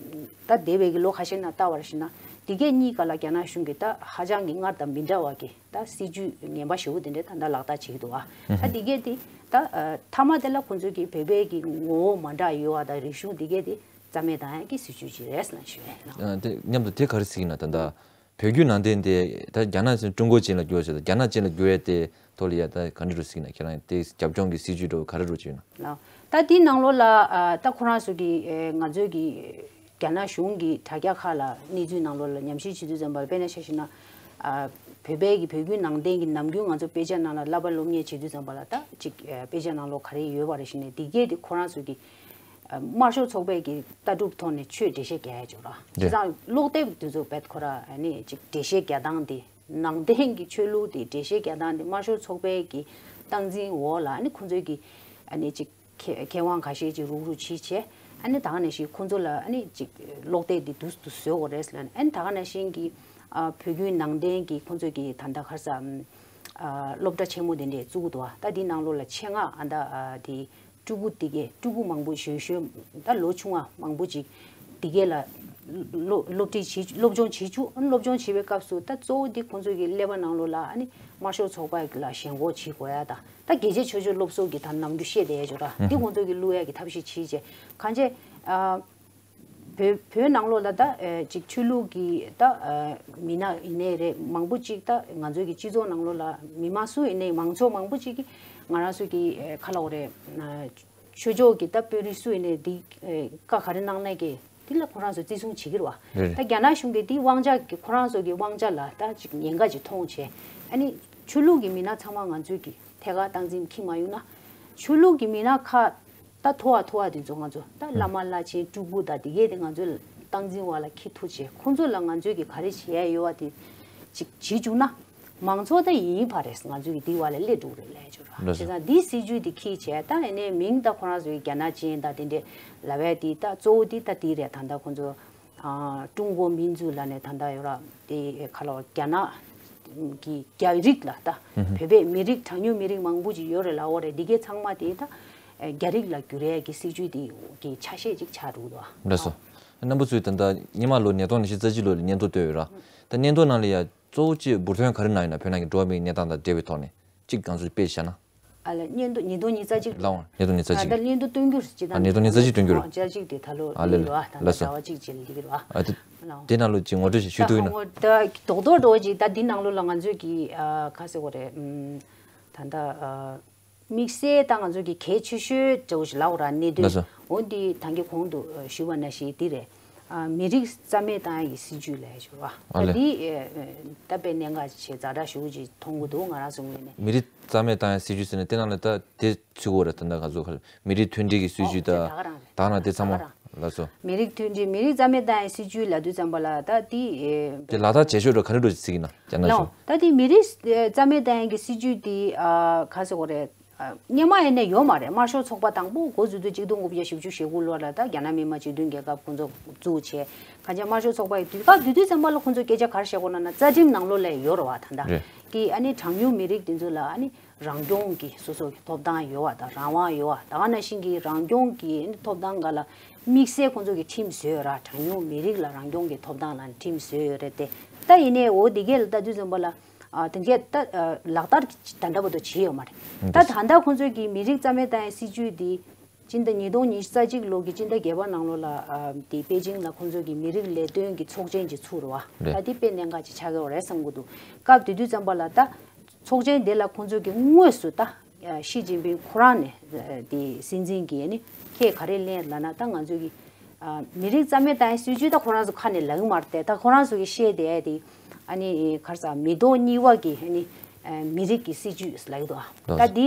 ད་འདས་པའི་གི་ལོ་ཁ་ཤས་ནང་ལྟ་བ་རེད་ཞེ་ན། དེ་གས་གཉིས་ཀ་ལ་རྒྱ་ནག་གཞུང་གིས་ད་ཧ་ཅང་གི་སྔར་དང་མི་འདྲ་བ་གི་ད་སྲིད་ཇུས་ངན་པ་ཞེ་པོ་དེ་འདྲས་ད་ལྟ་ལག་བསྟར་བྱེད་ཀྱི་འདུག་བ། ད་དེ་གས་དེ་ད་ཨ་མཐའ་མ་དེ་ལ་ཁོང་ཚོས་ཀྱི་བོད་པའི་གི་ངོ་བོ་མ་འདྲ་ཡོད་བ་དང་རིག་གཞུང་དེ་གས་དེ་རྩ་མེད་བཏང་ཡག་གི་སྲིད་ཇུས་ཅིག་རེད་ལབ་ཞུ་ཡས་ཡིན། ཨ་དེ་མཉམ་དུ་དེ་ག་རེ་ཟེར་གྱི་ན། ད་ལྟ་བོད་བརྒྱུད་ནང་བསྟན་དེ་ད་རྒྱ་ནག་ཚོས་ཀྲུང་གོ་ཅན་ལ་བསྒྱུར་ཟེར། ད་རྒྱ་ནག་ཅན་ལ་བསྒྱུར་ཡས་དེ་ཐོག་ལ་ཡ་ད་ག་འདྲ་འགྲོ་ཟེར་གྱི་ན། ཁྱེད་རང་དེ་རྒྱབ་ལྗོངས་ཀྱི་སྲིད་ཇུས་འགྲོ་ག་རེ་འགྲོ་བྱེད་ན། ལགས། ད་དེའི་ནང་ལོགས་ལ་ཨ་ད་ཁོ་རང་ཚོ་གི་ཨེ་ང་ཚོའི་གི་རྒྱ་ནག་གཞུང་གི་དྲ་རྒྱ་ཁག་ལ་གནས་ཚུལ་ནང་ལོགས་ལ་ཉམས་ཞིབ་བྱེད་དུས་ཙམ་པར། དཔེར་ན་ཆ་བཞག་ན་ཨ་བོད་པའི་གི་བོད་བརྒྱུད་ནང་བསྟན་གྱི་ནམ་རྒྱུན་ང་ཚོ་དཔེ་ཆ་ནང་ལ་བསླབ་པ་སློབ་གཉེར་བྱེད་དུས་ཙམ་པ་ལ་ད་ཅིག་ཨ་དཔེ་ཆ་ནང་ལོགས་ག་རེ་ཡོད་པ་རེད་ཞེ་ན། དེ་གས་དེ་ཁོ་རང་ཚོ་གི་ དམར་ཤོག་ཚོགས་པའི་གི་ལྟ་གྲུབ་ཐོག་ནས་ཆོས་འགྲེལ་བཤད་རྒྱག་ཡ་ཅིག་ཡོད་ར། བྱས་ཙང་ཀློག་དེབ་དེ་ཚོ་བེད་ཁོ་ར་ཨ་ནི་ཅིག་འགྲེལ་བཤད་རྒྱག་སྟངས་དེ། ནང་བསྟན་གྱི་ཆོས་ལུགས་དེ་འགྲེལ་བཤད་རྒྱག་སྟངས་དེ་དམར་ཤོག་ཚོགས་པའི་གི་སྟངས་འཛིན་འོག་ལ་ཨ་ནི་ཁོང་ཚོའི་གི་ཨ་ནི་ཅིག་མཁས་མཁས་དབང་ཁ་ཤས་ཅིག་རུག་རུག་བྱེད་བྱས། ཨ་ནི་ད་ག་ནང་བཞིན་ཁོང་ཚོ་ལ་ཨ་ནི་ཅིག་ཀློག་དེབ་དེ་འདུག་འདུག་བཟོ་དགོས་རེད་ཟེར་ལབ་ནས། ཨ་ནི་ད་ག་ནང་བཞིན་གྱི་ཨ་བོད་བརྒྱུད་ནང་བསྟན་གྱི་ཁོང་ཚོས་ཀྱི་ད་ལྟ་ག་རེ་ཟེར། ཨ་སློབ་གྲྭ་ཆེན་མོ་དེ་འདྲས་བཙུགས་འདུག་བ། ད་འདི་ནང་ལོགས་ལ་ཆེད་མངགས་ཨ་ད་ཨ་དེ་སྤྲུལ་སྐུ་དེ་གས་སྤྲུལ་སྐུ་མང་པོ་གཞོན་གཞོན་ད་ལོ་ཆུང་བ་མང་པོ་ཅིག་དེ་གས་ལ་སློབ་སློབ་ཁྲིད་བྱེད་སློབ་སྦྱོང་བྱེད་བཅུག་ཨ་ནི་སློབ་སྦྱོང་བྱེད་པའི་སྐབས་སུ་ད་གཙོ་བོ་འདི་ཁོང་ཚོས་ཀྱི་ཀླད་པ་ནང་ལོགས་ལ་ཨ་ནི་དམར་ཤོག་ཚོགས་པ་ལ་ཞེན་ཁོག་བྱེད་དགོས་ཡ་ད། ད་རྒྱལ་གཅེས་ཆོས་སྤྱོད་སློབ་གསོ་གི་ད་ནམ་རྒྱུན་བཤད་བསྡད་ཡ་ཅིག་ཡོད་ར། འདི་ཁོང་ཚོས་ཀྱི་བླུག་ཡ་གི་ཐབས་ཤེས་བྱེད་བྱས། གང་བྱས་ཨ། བོད་བོད་ནང་ལོགས་ལ་ད་ཨེ་ཅིག་ཆོས་ལུགས་ཀྱི་ད་ཨེ་མི་སྣ་ཡིན་ནའི་རེད། མང་པོ་ཅིག་ད་ང་ཚོའི་གི་སྤྱི་ཚོགས་ནང་ལོགས་ལ་མི་མང་སུ་ཡིན་ནའི་མང་ཚོགས་མང་པོ་ཅིག་གིས་ང་རང་ཚོའི་གི་ཨེ་ག་ལབ་དགོས་རེད། ཨ་ཆོས་ཕྱོགས་ཀྱི་ད་དཔོན་རིགས་སུ་ཡིན་ནའི་འདི་ཨེ་བཀའ་ག་རེ་གནང་ནའི་གི་འདི་ལ་ཁོ་རང་ཚོ་བརྩི་སྲུང་བྱེད་ཀྱི་རེད་བ། རེད་རེད། ད་རྒྱ་ནག་གཞུང་གིས་འདི་དབང་ཆ་གི་ཁོ་རང་ཚོ་གི་དབང་ཆ་ལ་ད་ཅིག་ཉེན་ཁ་ཅིག་མཐོང་བྱས། ཨ་ནི་ཆོས་ལུགས་ཀྱི་མི་སྣ་ཚང་མ་ང་ཚོའི་གི་ཐད་ཀར་སྟངས་འཛིན་འཁྱེར་མ་ཡོང་ན། ཆོས་ལུགས་ཀྱི་མི་སྣ་ཁག་ད་མཐོ་བ་མཐོ་བ་དེ་ཚོ་ང་ཚོ་ད་བླ་མ་བླ་ཆེན་སྤྲུལ་སྐུ་དང་དེ་གས་དེ་ང་ཚོའི་སྟངས་འཛིན་འོག་ལ་འཁྱེར་ཐུབ་བྱས། ཁོང་ཚོ་ལ་ང་ཚོས་ཀྱི་ག་རེ་བྱེད་ཡ་ཡོད་བ་དེ་ཅིག་བྱེད་བཅུག་ན། མང་ཚོགས་ད་ཡིན་ཕ་རེད། ང་ཚོས་ཀྱི་དེའི་བར་ལ་སླེབས་འགྲོ་གི་རེད་ལབ་ཡ་ཅིག་ཡོད་ར། ལགས་བྱས་སོ། ཙང་འདིའི་སྲིད་ཇུས་དེ་འཁྱེར་བྱས་ད་ཨ་ནི་མིང་ད་ཁོ་རང་ཚོའི་རྒྱ་ནག་ཅན་ད་དེ་འདྲས་ལབ་ཡ་དེ་ད་གཙོ་བོ་དེ་ད་དེ་རེད། ད་ལྟ་ཁོང་ཚོ་ཨ་ཀྲུང་གོ་མིན་ཛུ་ལབ་ནས་ད་ལྟ་ཡོད་ར། དེ་ག་ལབ་རྒྱ་ནག་གི་རྒྱ་རིགས་ལ་ད་ཧུམ་ཧུམ། བོད་པའི་མི་རིགས་གྲངས་ཉུང་མི་རིགས་མང་པོ་ཅིག་ཡོད་རེད་ལབ་ཡོད་རེད། འདི་གའི་ཚང་མ་དེ་ད་རྒྱ་རིགས་ལ་བསྒྱུར་ཡས་ཀྱི་སྲིད་ཇུས་དེ་གི་ཆ་ཤས་ཅིག་ཆགས་འགྲོ་གི་འདུག་ཨ། ལགས་སོ། རྣམ་པ་ཚོས་ད་ལྟ་སྔོན་མ་ལོ་ཉིས་སྟོང་ཉི་ཤུ་རྩ་གཅིག་ལོ་ལ་སྙན་ཐོ་བཏོན་ཡོད་ར། ད་སྙན་ཐོ་ནང་ལ་ཡ་གཙོ་བོ་གཅིག་འབུར་ཐོན་ག་རེ་གནང་ཡོད་ན། བོད་ནང་གི་འགྲོ་བ་མིའི་གནས་སྟངས་དང་འབྲེལ་བའི་ཐོག་ནས་གཅིག་གང་ཚོད་དཔེ་བཞག་ན། ཨ་ལ་སྙན་ཐོ་ཉིས་སྟོང་ཉི་ཤུ་རྩ་གཅིག་ལ་ལགས་འོང་། ཉིས་སྟོང་ཉི་ཤུ་རྩ་གཅིག་ད་ལྟ་སྙན་ཐོ་སྟོན་རྒྱུ་ཅི་ད། ཨ་ཉིས་སྟོང་ཉི་ཤུ་རྩ་གཅིག་སྟོན་རྒྱུ་ར། ཉིས་སྟོང་ཉི་ཤུ་རྩ་གཅིག་དེ་ད་ལོ་ཨ་ལེ་ལེ་ལོ་ཨ་ད་ལགས་སོ། ཟླ་བ་གཅིག་ཅིག་ལ་འདི་གི་ར། ཨ་དེ་ལགས་འོང་། དེ་ནང་ལོ་ཅིག་ངོ་སྤྲོད་ཞིག་ཞུ་ད་ཐུབ་ཡིན་ན། ཧ་ངོ་ད་རྡོག་རྡོག་རྡོག་ཅིག་ད་འདི་ནང་ལོ་ལ་ང་ཚོས་ཀྱི་ཨ་ག་ཟེར་དགོས་རེད། ཨམ་ད་ལྟ་ཨ། དམིགས་བསལ་ད་ང་ཚོ་གི་གལ་ཆེ་ཤོས་འདྲ་བོ་ཞིག་ལབ་དགོས་ར། གནད་དོན། ལགས་སོ། འོ་འདི་ད་གིན་གོང་དུ་ཞུས་པ་ནང་བཞིན་འདི་རེད། ཨ་མི་རིགས་རྩ་མེད་བཏང་ཡག་གི་སྲིད་ཇུས་ལབ་ཞུ་བ། ཨ་ལེ། ད་འདི་ཨེ་ད་དཔེ་གནད་འགག་ཆེ་ཛ་དྲག་ཞེ་པོ་ཅིག་མཐོང་གི་འདུག་ང་རང་ཚོའི་ངོས་ནས། མི་རིགས་རྩ་མེད་བཏང་ཡག་སྲིད་ཇུས་ཟེར་ནས་དེ་ནང་ལ་ད་དེ་ཚུད་དགོས་རེད། ད་ད་ང་ཚོ་ག་མི་རིགས་མཐུན་སྒྲིལ་གྱི་སྲིད་ཇུས་ད། ཨོ་དེ་ད་ག་རང་རེད། ད་ང་དེ་ཚང་མ། ད་ག་རང་། ལགས་སོ། མི་རིགས་མཐུན་སྒྲིལ་མི་རིགས་རྩ་མེད་བཏང་ཡག་སྲིད་ཇུས་ལབ་དུས་ཙམ་པ་ལ་ད་འདི་ཨེ། དེ་ལག་བསྟར་བྱེད་ཕྱོགས་འདྲ་ག་རེ་འདྲ་ཞིག་ཟེར་གྱི་ན་རྒྱ་ནག་ལགས་འོང་། གཞུང་། ད་འདི་མི་རིགས་ཨེ་རྩ་མེད་བཏང་ཡག་གི་སྲིད་ཇུས་འདི་ཨ་ག་ཟེར་དགོས་རེད། སྔོན་མ་ཡིན་ནའི་ཡོད་མ་རེད། དམར་ཤོག་ཚོགས་པ་དང་པོ་འགོ་བཙུགས་དུས་གཅིག་སྟོང་དགུ་བརྒྱ་བཞི་བཅུ་ཞེ་དགུ་ལོ་ལ་ད་རྒྱ་ནག་མི་དམངས་སྤྱི་མཐུན་རྒྱལ་ཁབ་ཁོང་ཚོ་བཙུགས་བྱས། གང་ཅི་དམར་ཤོག་ཚོགས་པ་ཡི་དུས་སྐབས་དེ་དུས་ཙམ་པ་ལ་ཁོང་ཚོ་སྐད་ཆ་ག་རེ་བཤད་དགོས་ན་ན་རྩ་ཁྲིམས་ནང་ལོགས་ལ་ཡོད་རེད་བ། ད་ལྟ་རེད། གི་ཨ་ནི་གྲངས་ཉུང་མི་རིགས་དེ་ཚོ་ལ་ཨ་ནི་རང་སྐྱོང་གི་སོ་སོ་གི་ཐོབ་ཐང་ཡོད་བ་དང་རང་དབང་ཡོད་བ། ད་ག་ནང་བཞིན་གི་རང་སྐྱོང་གི་ཨ་ནི་ཐོབ་ཐང་སྒང་ལ་དམིགས་བསལ་ཁོང་ཚོ་གི་ཁྲིམས་བཟོས་ཡོད་ར། གྲངས་ཉུང་མི་རིགས་ལ་རང་སྐྱོང་གི་ཐོབ་ཐང་ལ་ཁྲིམས་བཟོས་ཡོད་རེད་དེ། ད་ཡིན་ནའི་འོ་དེ་གས་ལ་ལྟ་དུས་ཙམ་པ་ལ། ཨ་དེ་གས་ད་ཨ་ལག་བསྟར་ད་ལྟ་བར་དུ་བྱས་ཡོད་མ་རེད། ད་ད་ལྟ་ཁོང་ཚོས་ཀྱི་མི་རིགས་རྩ་མེད་བཏང་ཡག་སྲིད་ཇུས་འདི་སྤྱི་ཟླ་ཉིས་སྟོང་ཉི་ཤུ་རྩ་གཅིག་ལོ་གི་སྤྱི་ཟླ་བརྒྱད་པ་ནང་ལོགས་ལ་ཨ་དེ་པེ་ཅིང་ལ་ཁོང་ཚོས་ཀྱི་མི་རིགས་ལས་དོན་གྱི་ཚོགས་ཆེན་ཅིག་ཚུགས་རེད་བ། རེད། ད་དེ་དཔེ་གནད་འགག་ཅིག་ཆགས་ཀྱི་ཡོད་རེད་བསམ་གྱི་འདུག་སྐབས་དེ་དུས་ཙམ་པ་ལ་ད་ཚོགས་ཆེན་དེ་ལ་ཁོང་ཚོས་ཀྱི་དངོས་སུ་ད་ཨ་ཞི་ཅིན་ཕིང་ཁོ་རང་ནས་ཨ་དེ་སྲིད་འཛིན་གྱི་ཨ་ནི་ཁས་ག་རེ་ལེན་ལབ་ན་ད་ང་ཚོས་ཀྱི། ཨ་མི་རིགས་རྩ་མེད་བཏང་ཡག་སྲིད་ཇུས་ད་ཁོ་རང་ཚོ་ཁ་ནས་ལབ་ཀྱི་མ་རེད་དེ། ད་ཁོ་རང་ཚོ་གིས་བཤད་བསྡད་ཡག་དེ་ཨ་ནི་ག་རེ་ཟེར་མི་ཐོག་གཉིས་པ་གི་ཨ་ནི་ཨ་མི་རིགས་ཀྱི་སྲིད་ཇུས་ལབ་ཀྱི་འདུག་ད་འདི་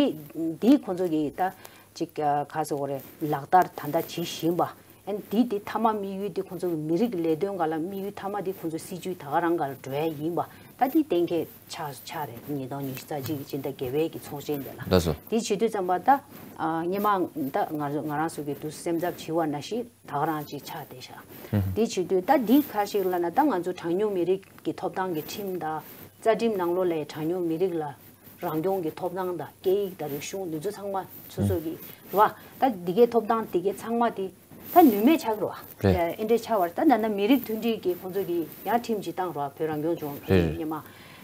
འདི་ཁོ་ཚོ་གིས་ད་ཅིག་ཨ་ག་རེ་ཟེར་དགོས་རེད། ལག་བསྟར་ད་ལྟ་བྱེད་བཞིན་པ། ཨ་ནི་འདི་དེ་མཐའ་མ་དམིགས་ཡུལ་འདི་ཁོ་ཚོ་གི་མི་རིགས་ལས་དོན་སྒང་ལ་དམིགས་ཡུལ་མཐའ་མ་འདི་ཁོ་ཚོ་སྲིད་ཇུས་ད་ག་རང་སྒང་ལ་འགྲོ་ཡག་ཡིན་པ། ད་འདི་གཏན་འཁེལ་ཆགས་ཆགས་རེད། ཉིས་སྟོང་ཉི་ཤུ་རྩ་གཅིག་གི་སྤྱི་ཟླ་བརྒྱད་པའི་གི་ཚོགས་ཆེན་དེ་ལ། ལགས་སོ། དེ་བྱེད་དུས་ཙམ་པ་ད་ཨ་སྔོན་མ་ད་ང་ང་རང་ཚོ་གི་འདུག་སེམས་འཚབ་བྱེད་པ་ནང་བཞིན། ད་ག་རང་ཅིག་ཆགས་བསྡད་ཤག་དེ་བྱེད་དུས་ད་འདི་ག་ཞིག་ལབ་ན་ད་ང་ཚོ་གྲངས་ཉུང་མི་རིགས་ཀྱི་ཐོབ་ཐང་གི་ཁྲིམས་དང་རྩ་ཁྲིམས་ནང་ལོགས་ལ་གྲངས་ཉུང་མི་རིགས་ལ་རང་སྐྱོང་གི་ཐོབ་ཐང་དང་སྐད་ཡིག་དང་རིག་གཞུང་འདི་ཚོ་ཚང་མ་སོ་སོ་གི་རེད་བ། ད་འདི་གའི་ཐོབ་ཐང་འདི་གའི་ཚང་མ་དེ་ད་ནུས་མེད་ཆགས་ཀྱི་རེད་བ། རེད། ཨེ་འདྲས་ཆགས་པ་རེད། ད་ད་ནང་མི་རིགས་མཐུན་སྒྲིལ་གྱི་ཁོང་ཚོ་གི་ཡང་ཁྲིམས་ཅིག་བཏང་རེད་བ། བོད་རང་སྐྱོང་ལྗོངས་རེད། སྔོན་མ་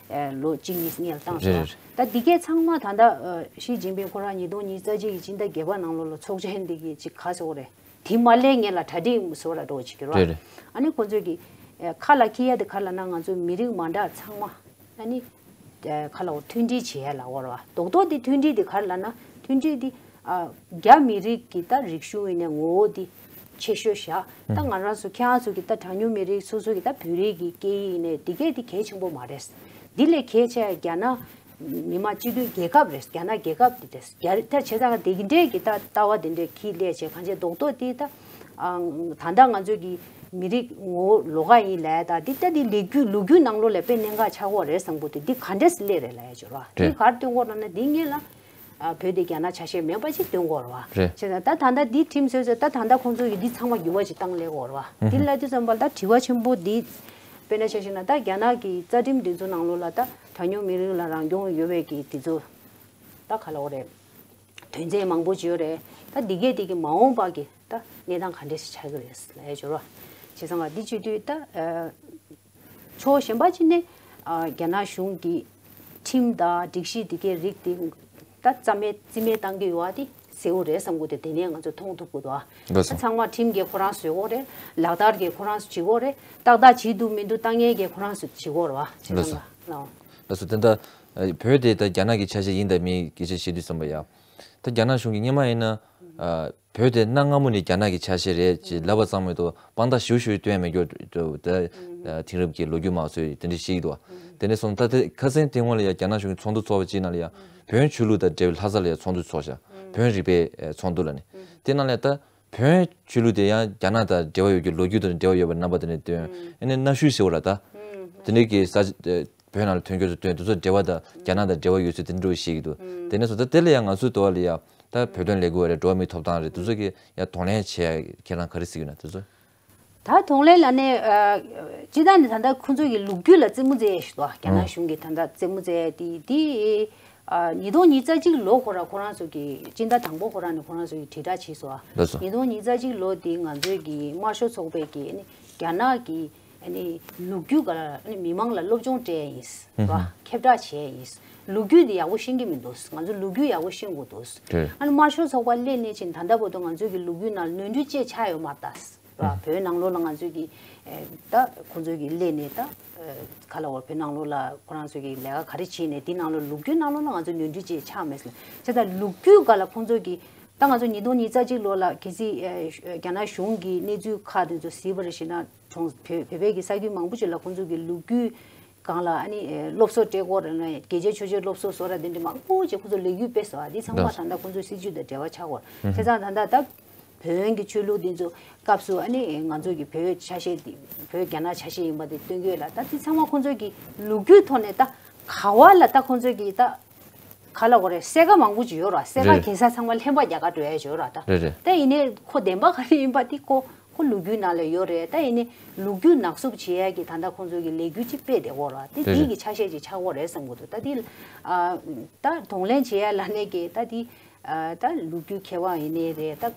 ཨེ་ལོ་གཅིག་གཉིས་སྔོན་ལ་བཏང་རེད་རེད། ད་འདི་གའི་ཚང་མ་ད་ད་ཨ་ཞི་ཅིན་ཕིང་ཁོ་རང་ཉིས་སྟོང་ཉི་ཤུ་རྩ་གཅིག་གི་སྤྱི་ཟླ་བརྒྱད་པ་ནང་ལོགས་ལ་ཚོགས་ཆེན་འདི་གི་ཅིག་ག་ཟེར་དགོས་རེད། དེ་མ་སླེབས་སྔོན་ལ་གྲ་སྒྲིག་བཟོ་ར་འགྲོ་བྱེད་ཀྱི་རེད། རེད་རེད། ཨ་ནི་ཁོང་ཚོས་ཀྱི་ཨེ་ཁ་ལ་འཁྱེར་ཡ་དེ་ག་ལབ་ན་ང་ཚོ་མི་རིགས་མ་འདྲ་ཚང་མ་ཨ་ནི་ཨེ་ཁ་ལ་འོ་མཐུན་སྒྲིལ་བྱེད་ཡ་ལབ་དགོས་རེད་བ། རྡོག་རྡོག་དེ་མཐུན་སྒྲིལ་དེ་ག་རེ་ལབ་ན་མཐུན་སྒྲིལ་དེ་ཨ་རྒྱ་མི་རིགས་ཀྱི་ད་རིག་གཞུང་ཡིན་ནའི་ངོ་བོ་དེ་ཆེ་ཤོས་བཞག་ད་ང་རང་ཚོ་ཁྱེད་རང་ཚོ་གི་ད་གྲངས་ཉུང་མི་རིགས་སོ་སོ་གི་ད་བོད་རིགས་ཀྱི་སྐད་ཡིག་ཡིན་ནའི་དེ་གས་དེ་གལ་ཆེན་པོ་མ་རེད། དེ་ལས་གལ་ཆེ་ཡ་རྒྱ་ནག་མི་དམངས་སྤྱི་མཐུན་རྒྱལ་ཁབ་རེད། རྒྱ་ནག་རྒྱལ་ཁབ་དེ་རེད། རྒྱ་རི་ད་བྱས་ཙང་དེ་གི་འདྲའི་གི་ད་ལྟ་བ་དེ་འདྲའི་ཁྱི་ལས་བྱས་གང་བྱས་རྡོག་རྡོག་དེ་ད་ཨང་ད་ལྟ་ང་ཚོས་ཀྱི་མི་རིགས་ངོ་བོ་ལོགས་ཀ་ཡིན་ལབ་ད་འདི་ད་འདི་ལོ་རྒྱུས་ལོ་རྒྱུས་ནང་ལོགས་ལ་དཔེ་གནད་འགག་ཆགས་ཀྱི་ཡོད་རེད་བསམ་གི་འདུག་འདི་ག་འདྲས་སླེབས་རེད་ལབ་ཡ་ཅིག་རེད་བ། འདི་རེད། ག་རེ་སྟོན་གྱི་ཡོད་རེད་ན་འདི་སྔོན་ལ་ཨ་བོད་དེ་རྒྱ་ནག་ཆ་ཤས་མེད་པ་ཅིག་སྟོན་གྱི་ཡོད་རེད་བ། རེད། བྱས་ཙང་ད་ད་ལྟ་འདི་ཁྲིམས་བཟོས་བཟོས་ད་ད་ལྟ་ཁོང་ཚོ་ཡིས་འདི་ཚང་མ་འགྱུར་བ་ཅིག་བཏང་སླེབས་ཀྱི་ཡོད་རེད་བ། འདི་ལབ་དུས་ཙམ་པ་ལ་ད་དྲི་བ་ཆེན་པོ་འདི་དཔེར་ན་ཆ་བཞག་ན་ད་རྒྱ་ནག་གི་རྩ་ཁྲིམས་འདི་ཚོ་ནང་ལོགས་ལ་ད་གྲངས་ཉུང་མི་རིགས་ལ་རང་སྐྱོང་ཡོད་པའི་གི་འདི་ཚོ་ད་ག་ལབ་དགོས་རེད། དོན་ཚན་མང་པོ་ཅིག་ཡོད་རེད། ད་འདི་གས་དེ་གི་མ་འོངས་པ་གི་ད་གནས་སྟངས་ག་འདྲས་ཤིག་ཆགས་ཀྱི་རེད་ལབ་ཡ་ཅིག་རེད་བ། བྱས་ཙང་འདི་བྱེད་དུས་ད་ཨ། ཕྱོགས་གཞན་པ་ཅིག་ནས་ཨ། རྒྱ་ནག་གཞུང་གི་ཁྲིམས་དང་སྒྲིག་གཞི་དེ་གའི་རིགས་དེ་ད་རྩ་མེད་རྩིས་མེད་བཏང་གི་ཡོད་པ་དེ་གསལ་པོ་རེད་བསམ་གི་འདུག་དེ་ནས་ང་ཚོས་མཐོང་ཐུབ་ཀྱི་འདུག་ཨ། ལགས་སོ། ཚང་མ་ཁྲིམས་ཀྱིས་ཁོ་རང་བཟོས་ཀྱི་ཡོད་རེད། ལག་བསྟར་གྱིས་ཁོ་རང་བྱེད་ཀྱི་ཡོད་རེད། ཏག་ཏག་བྱེད་འདུག་མི་འདུག་ལྟ་མཁན་གྱིས་ཁོ་རང་བྱེད་ཀྱི་ཡོད་རེད་བ། བྱས་ཙང་ལགས་སོ། ལགས། ལགས་སོ། དེ་འདྲ་ཨ། བོད་དེ་ད་རྒྱ་ནག་གི་ཆ་ཤས་ཡིན་དང་མིན་སྐད་ཆ་བཤད་དུས་ཙམ་པ་ཡ། ད་རྒྱ་ནག་གཞུང་གིས་སྔོན་མ་ཡིན་ན་ཨ། བོད་དེ་གནའ་སྔ་མོ་ནས་རྒྱ་ནག་གི་ཆ་ཤས་རེད་ཅེས་ལབ་པ་ཙམ་མ་གཏོགས་དཔང་རྟགས་ཞིབ་ཞིབ་སྟོན་མེད་རྒྱུ་ད་དེང་རབས་ཀྱི་ལོ་རྒྱུས་དམངས་གཙོའི་དེ་འདྲ་ཞིག་འདུག་དེ་འདྲ་སོང་ད་དེ་ཁ་སང་དེ་སྔོན་ལ་ཡ་རྒྱ་ནག་གཞུང་གི་ཚོགས་འདུ་ཚོགས་པ་ཅིག་ནང་ལ་ཡ་བོན་ཆོས་ལུགས་དང་འབྲེལ་བའི་ལྷ་ས་ལ་ཡ་ཚོགས་འདུ་ཚོགས་ཤག་བོན་རིག་པའི་ཚོགས་འདུ་ལ་ནི་དེ་ནང་ལ་ཡ་ད་བོན་ཆོས་ལུགས་དེ་ཡང་རྒྱ་ནག་དང་འབྲེལ་བ་ཡོད་རྒྱུ་ལོ་རྒྱུས་དང་འབྲེལ་བ་ཡོད་པ་རྣམ་པ་དེ་ནས་སྟོན་ཨ་ནི་གནའ་ཤུལ་ཞེས་པ་ལ་ད་དེ་འདྲའི་གི་ས་བོད་ནང་ལ་ཐོན་རྒྱུ་ཚོ་སྟོན་དེ་ཚོ་འབྲེལ་བ་དང་རྒྱ་ནག་དང་འབྲེལ་བ་ཡོད་ཚུལ་དེ་འདྲ་བཤད་ཀྱི་འདུག་དེ་ནས་སོང་ད་དེ་ལ་ཡང་ང་ཚོའི་འདུལ་བ་ལ་ཡང་ད་བོད་དོན་ལས་འགུལ་བ་རེད། འགྲོ་བ་མིའི་ཐོབ་ཐང་རེད། དེ་ཚོ་གི་ཡང་གདོང་ལེན་བྱེད་ཡ་ཁྱེད་རང་ག་རེ་གཟིགས་ཡོད་ན་དེ་ཚོ། ད་གདོང་ལེན་ལ་ནི་ཨ། སྤྱིར་བཏང་ནི་ད་ལྟ་ཁོང་ཚོ་གི་ལོ་རྒྱུས་ལ་རྩེད་མོ་རྩེ་ཡ་ཞིག་འདུག་རྒྱ་ནག་ཨོ། གཞུང་གི་ད་ལྟ་རྩེད་མོ་རྩེ་ཡ་དེ་དེ་ཨ། ཉིས་སྟོང་ཉི་ཤུ་རྩ་གཅིག་ལོ་ཁོ་རང་ཁོ་རང་ཚོ་གི་སྤྱི་ཟླ་དང་པོ་ཁོ་རང་ནས་ཁོ་རང་ཚོ་གི་དྲིལ་བསྒྲགས་བྱས་སོང་། ལགས་སོ། ཉིས་སྟོང་ཉི་ཤུ་རྩ་གཅིག་ལོ་དེ་ང་ཚོའི་གི་དམར་ཤོག་ཚོགས་པའི་གི་ཨ་ནི་རྒྱ་ནག་གི་ཨ་ནི་ལོ་རྒྱུས་སྒང་ལ་ཨ་ནི་མི་མང་ལ་སློབ་སྦྱོང་སྤྲད་ཡ་ཡིན། ཨུ་རེད་བ། ཧུམ། ཁྱབ་བསྒྲགས་བྱས་ཡ་ཡིན། ལོ་རྒྱུས་དེ་ཡག་པོ་ཤེས་ཀྱི་མི་འདུག་ང་ཚོ་ལོ་རྒྱུས་ཡག་པོ་ཤེས་དགོས་འདུག་རེད། ཨ་ནི་དམར་ཤོག་ཚོགས་པ་སླེབས་ནས་ཕྱིན་ད་ལྟ་བར་དུ་ང་ཚོའི་གི་ལོ་རྒྱུས་ནང་ནོར་འཁྲུལ་ཅིག་ཆགས་ཡོད་མ་རེད་ད། རེད་བ། ཨུ། བོད་ནང་ལོགས་ལ་ང་ཚོའི་གི་ཨེ། ད་ཁོང་ཚོའི་གི་སླེབས་ནས་ད་ཨེ། ག་ལབ་དགོས་རེད། བོད་ནང་ལོགས་ལ་ཁོ་རང་ཚོའི་གི་ལས་ཀ་ག་རེ་བྱས་ནས་དེ་ནང་ལོགས་ལོ་རྒྱུས་ནང་ལོགས་ལ་ང་ཚོ་ནོར་འཁྲུལ་ཅིག་ཆགས་མེད་ཟེར་ན། བྱས་ཙང་ལོ་རྒྱུས་སྒང་ལ་ཁོང་ཚོའི་གི་ད་ང་ཚོ་ཉིས་སྟོང་ཉི་ཤུ་རྩ་གཅིག་ལོ་ལ་གལ་སྲིད་ཨེ། རྒྱ་ནག་གཞུང་གི་གནས་ཚུལ་ཁག་དེ་ཚོ་གཟིགས་པ་རེད་ཞེ་ན། གྲོང་བོད་བོད་པའི་གི་ས་ཁུལ་མང་པོ་ཅིག་ལ་ཁོང་ཚོ་གི་ལོ་རྒྱུས་སྒང་ལ་ཨ་ནི་ཨེ། སློབ་གསོ་སྤྲད་སྐོར་རེད་ན་རྒྱལ་གཅེས་ཆོས་གཅེས་སློབ་གསོ་བཟོ་ར་དེ་འདྲ་མང་པོ་ཅིག་ཁོང་ཚོ་ལས་འགུལ་སྤེལ་སོང་། ཨ། འདི་ཚང་མ་ད་ལྟ་ཁོང་ཚོའི་སྲིད་བྱུས་དང་འབྲེལ་བ་ཆགས་སྐོར། བྱས་ཙང་ད་ལྟ་ད་བོན་གྱི་ཆོས་ལུགས་འདི་ཚོ་སྐབས་སུ་ཨ་ནི་ང་ཚོ་གི་བོད་ཆ་ཤས་འདི་བོད་རྒྱ་ནག་ཆ་ཤས་ཡིན་པ་དེ་སྟོན་གྱི་ཡོད་ལ། ད་འདི་ཚང་མ་ཁོང་ཚོ་གི་ལོ་རྒྱུས་ཐོག་ནས་ད་ག་བ་ལ་ད་ཁོང་ཚོ་གི་ད་ག་ལབ་དགོས་རེད། གསལ་ཁ་མང་པོ་ཅིག་ཡོད་ར། གསལ་ཁ་རེད། གེ་སར་ཚང་མ་ལྷན་པ་རྒྱག་ག་འགྲོ་ཡ་ཅིག་ཡོད་ར་ད། རེད་རེད། ད་ཡིན་ནའི་ཁོ་བདེན་པ་ག་རེ་ཡིན་པ་དེ་ཁོ་ཁོ་ལོ་རྒྱུས་ནང་ལ་ཡོད་རེད། ད་ཡིན་ནའི་ལོ་རྒྱུས་ནག་བསུབ་བྱེད་ཡ་གི་ད་ལྟ་ཁོང་ཚོ་གི་ལས་འགུལ་ཅིག་སྤེལ་བསྡད་ཡོད་ར། དེ་རེད་དེའི་རེད། གི་ཆ་ཤས་ཅིག་ཆགས་ཡོད་རེད་བསམ་གི་འདུག་ད་དེ་ཨ། ད་གདོང་ལེན་བྱེད་ཡ་ལབ་ནའི་གི་ད་དེ་ཨ། ད་ལོ་རྒྱུས་མཁས་དབང་ཡིན་ནའི་རེད། ད་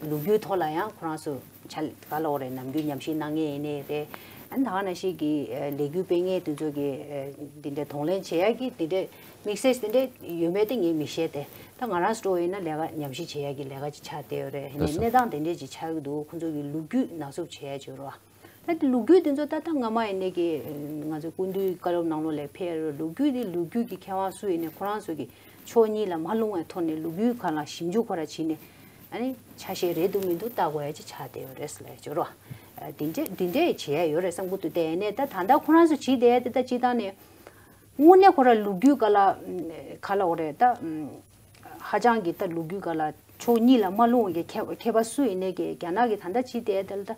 ལོ་རྒྱུས་ཐོག་ལ་ཡང་ཁོ་རང་ཚོ་ཆ་ག་ལབ་དགོས་རེད། ནམ་རྒྱུན་ཉམས་ཞིབ་གནང་མཁན་ཡིན་ནའི་རེད། ཨ་ནི་ད་ག་ནང་བཞིན་གི་ཨ། ལས་འགུལ་སྤེལ་མཁན་དེ་ཚོ་གི་ཨ། འདི་འདྲའི་གདོང་ལེན་བྱེད་ཡ་གི་འདི་འདྲའི་དམིགས་བསལ་དེ་འདྲ་ཡོད་མེད་དེ་ངས་མི་ཤེས་ཏེ། ད་ང་རང་སྤྲོ་བ་ཡིན་ན་ལས་ཀ་ཉམས་ཞིབ་བྱེད་ཡ་གི་ལས་ཀ་ཅིག་ཆགས་བསྡད་ཡོད་རེད། ཡིན་ནའི་ལགས་སོ། གནས་སྟངས་དེ་འདྲས་ཅིག་ཆགས་ཀྱི་འདུག་ཁོང་ཚོ་གི་ལོ་རྒྱུས་ནག་བསུབ་བྱེད་ཡ་ཅིག་ཡོད་རེད་བ། ད་དེ་ལོ་རྒྱུས་དེ་ཚོ་ད་ལྟ་སྔ་མ་ཡིན་ནའི་གི་ང་ཚོ་སྐུ་མདུན་བཀའ་སློབ་ནང་ལོགས་ལ་ཕེབས་ཡ་རེད། ལོ་རྒྱུས་དེ་ལོ་རྒྱུས་ཀྱི་མཁས་དབང་སུ་ཡིན་ནའི་ཁོ་རང་ཚོ་གི་ཕྱོགས་གཉིས་ལ་མ་ལྷུང་བའི་ཐོག་ནས་ལོ་རྒྱུས་སྒང་ལ་ཞིབ་འཇུག་ཁོ་རང་བྱས་ནས་ཨ་ནི་ཆ་ཤས་རེད་འདུག་མི་འདུག་ལྟ་དགོས་ཡ་ཅིག་ཆགས་བསྡད་ཡོད་རེད་ཟེར་ལབ་ཡ་ཅིག་ཡོད་རེད་བ། དེ་འདྲས་དེ་འདྲས་བྱེད་ཡ་ཡོད་རེད་བསམ་གི་འདུག་དེ་ཡིན་ནའི་ད་ད་ལྟ་ཁོ་རང་ཚོ་བྱས་བསྡད་ཡ་དེ་ད་སྤྱིར་བཏང་ནས། དངོས་གནས་ཁོ་རང་ལོ་རྒྱུས་སྒང་ལ་ག་ལབ་དགོས་རེད་ད། ཧ་ཅང་གི་ད་ལོ་རྒྱུས་སྒང་ལ་ཕྱོགས་གཉིས་ལ་མ་ལྷུང་བའི་མཁས་མཁས་པ་སུ་ཡིན་ནའི་གི་རྒྱ་ནག་གི་ད་ལྟ་ཅིག་དེ་དེ་ལ་ད་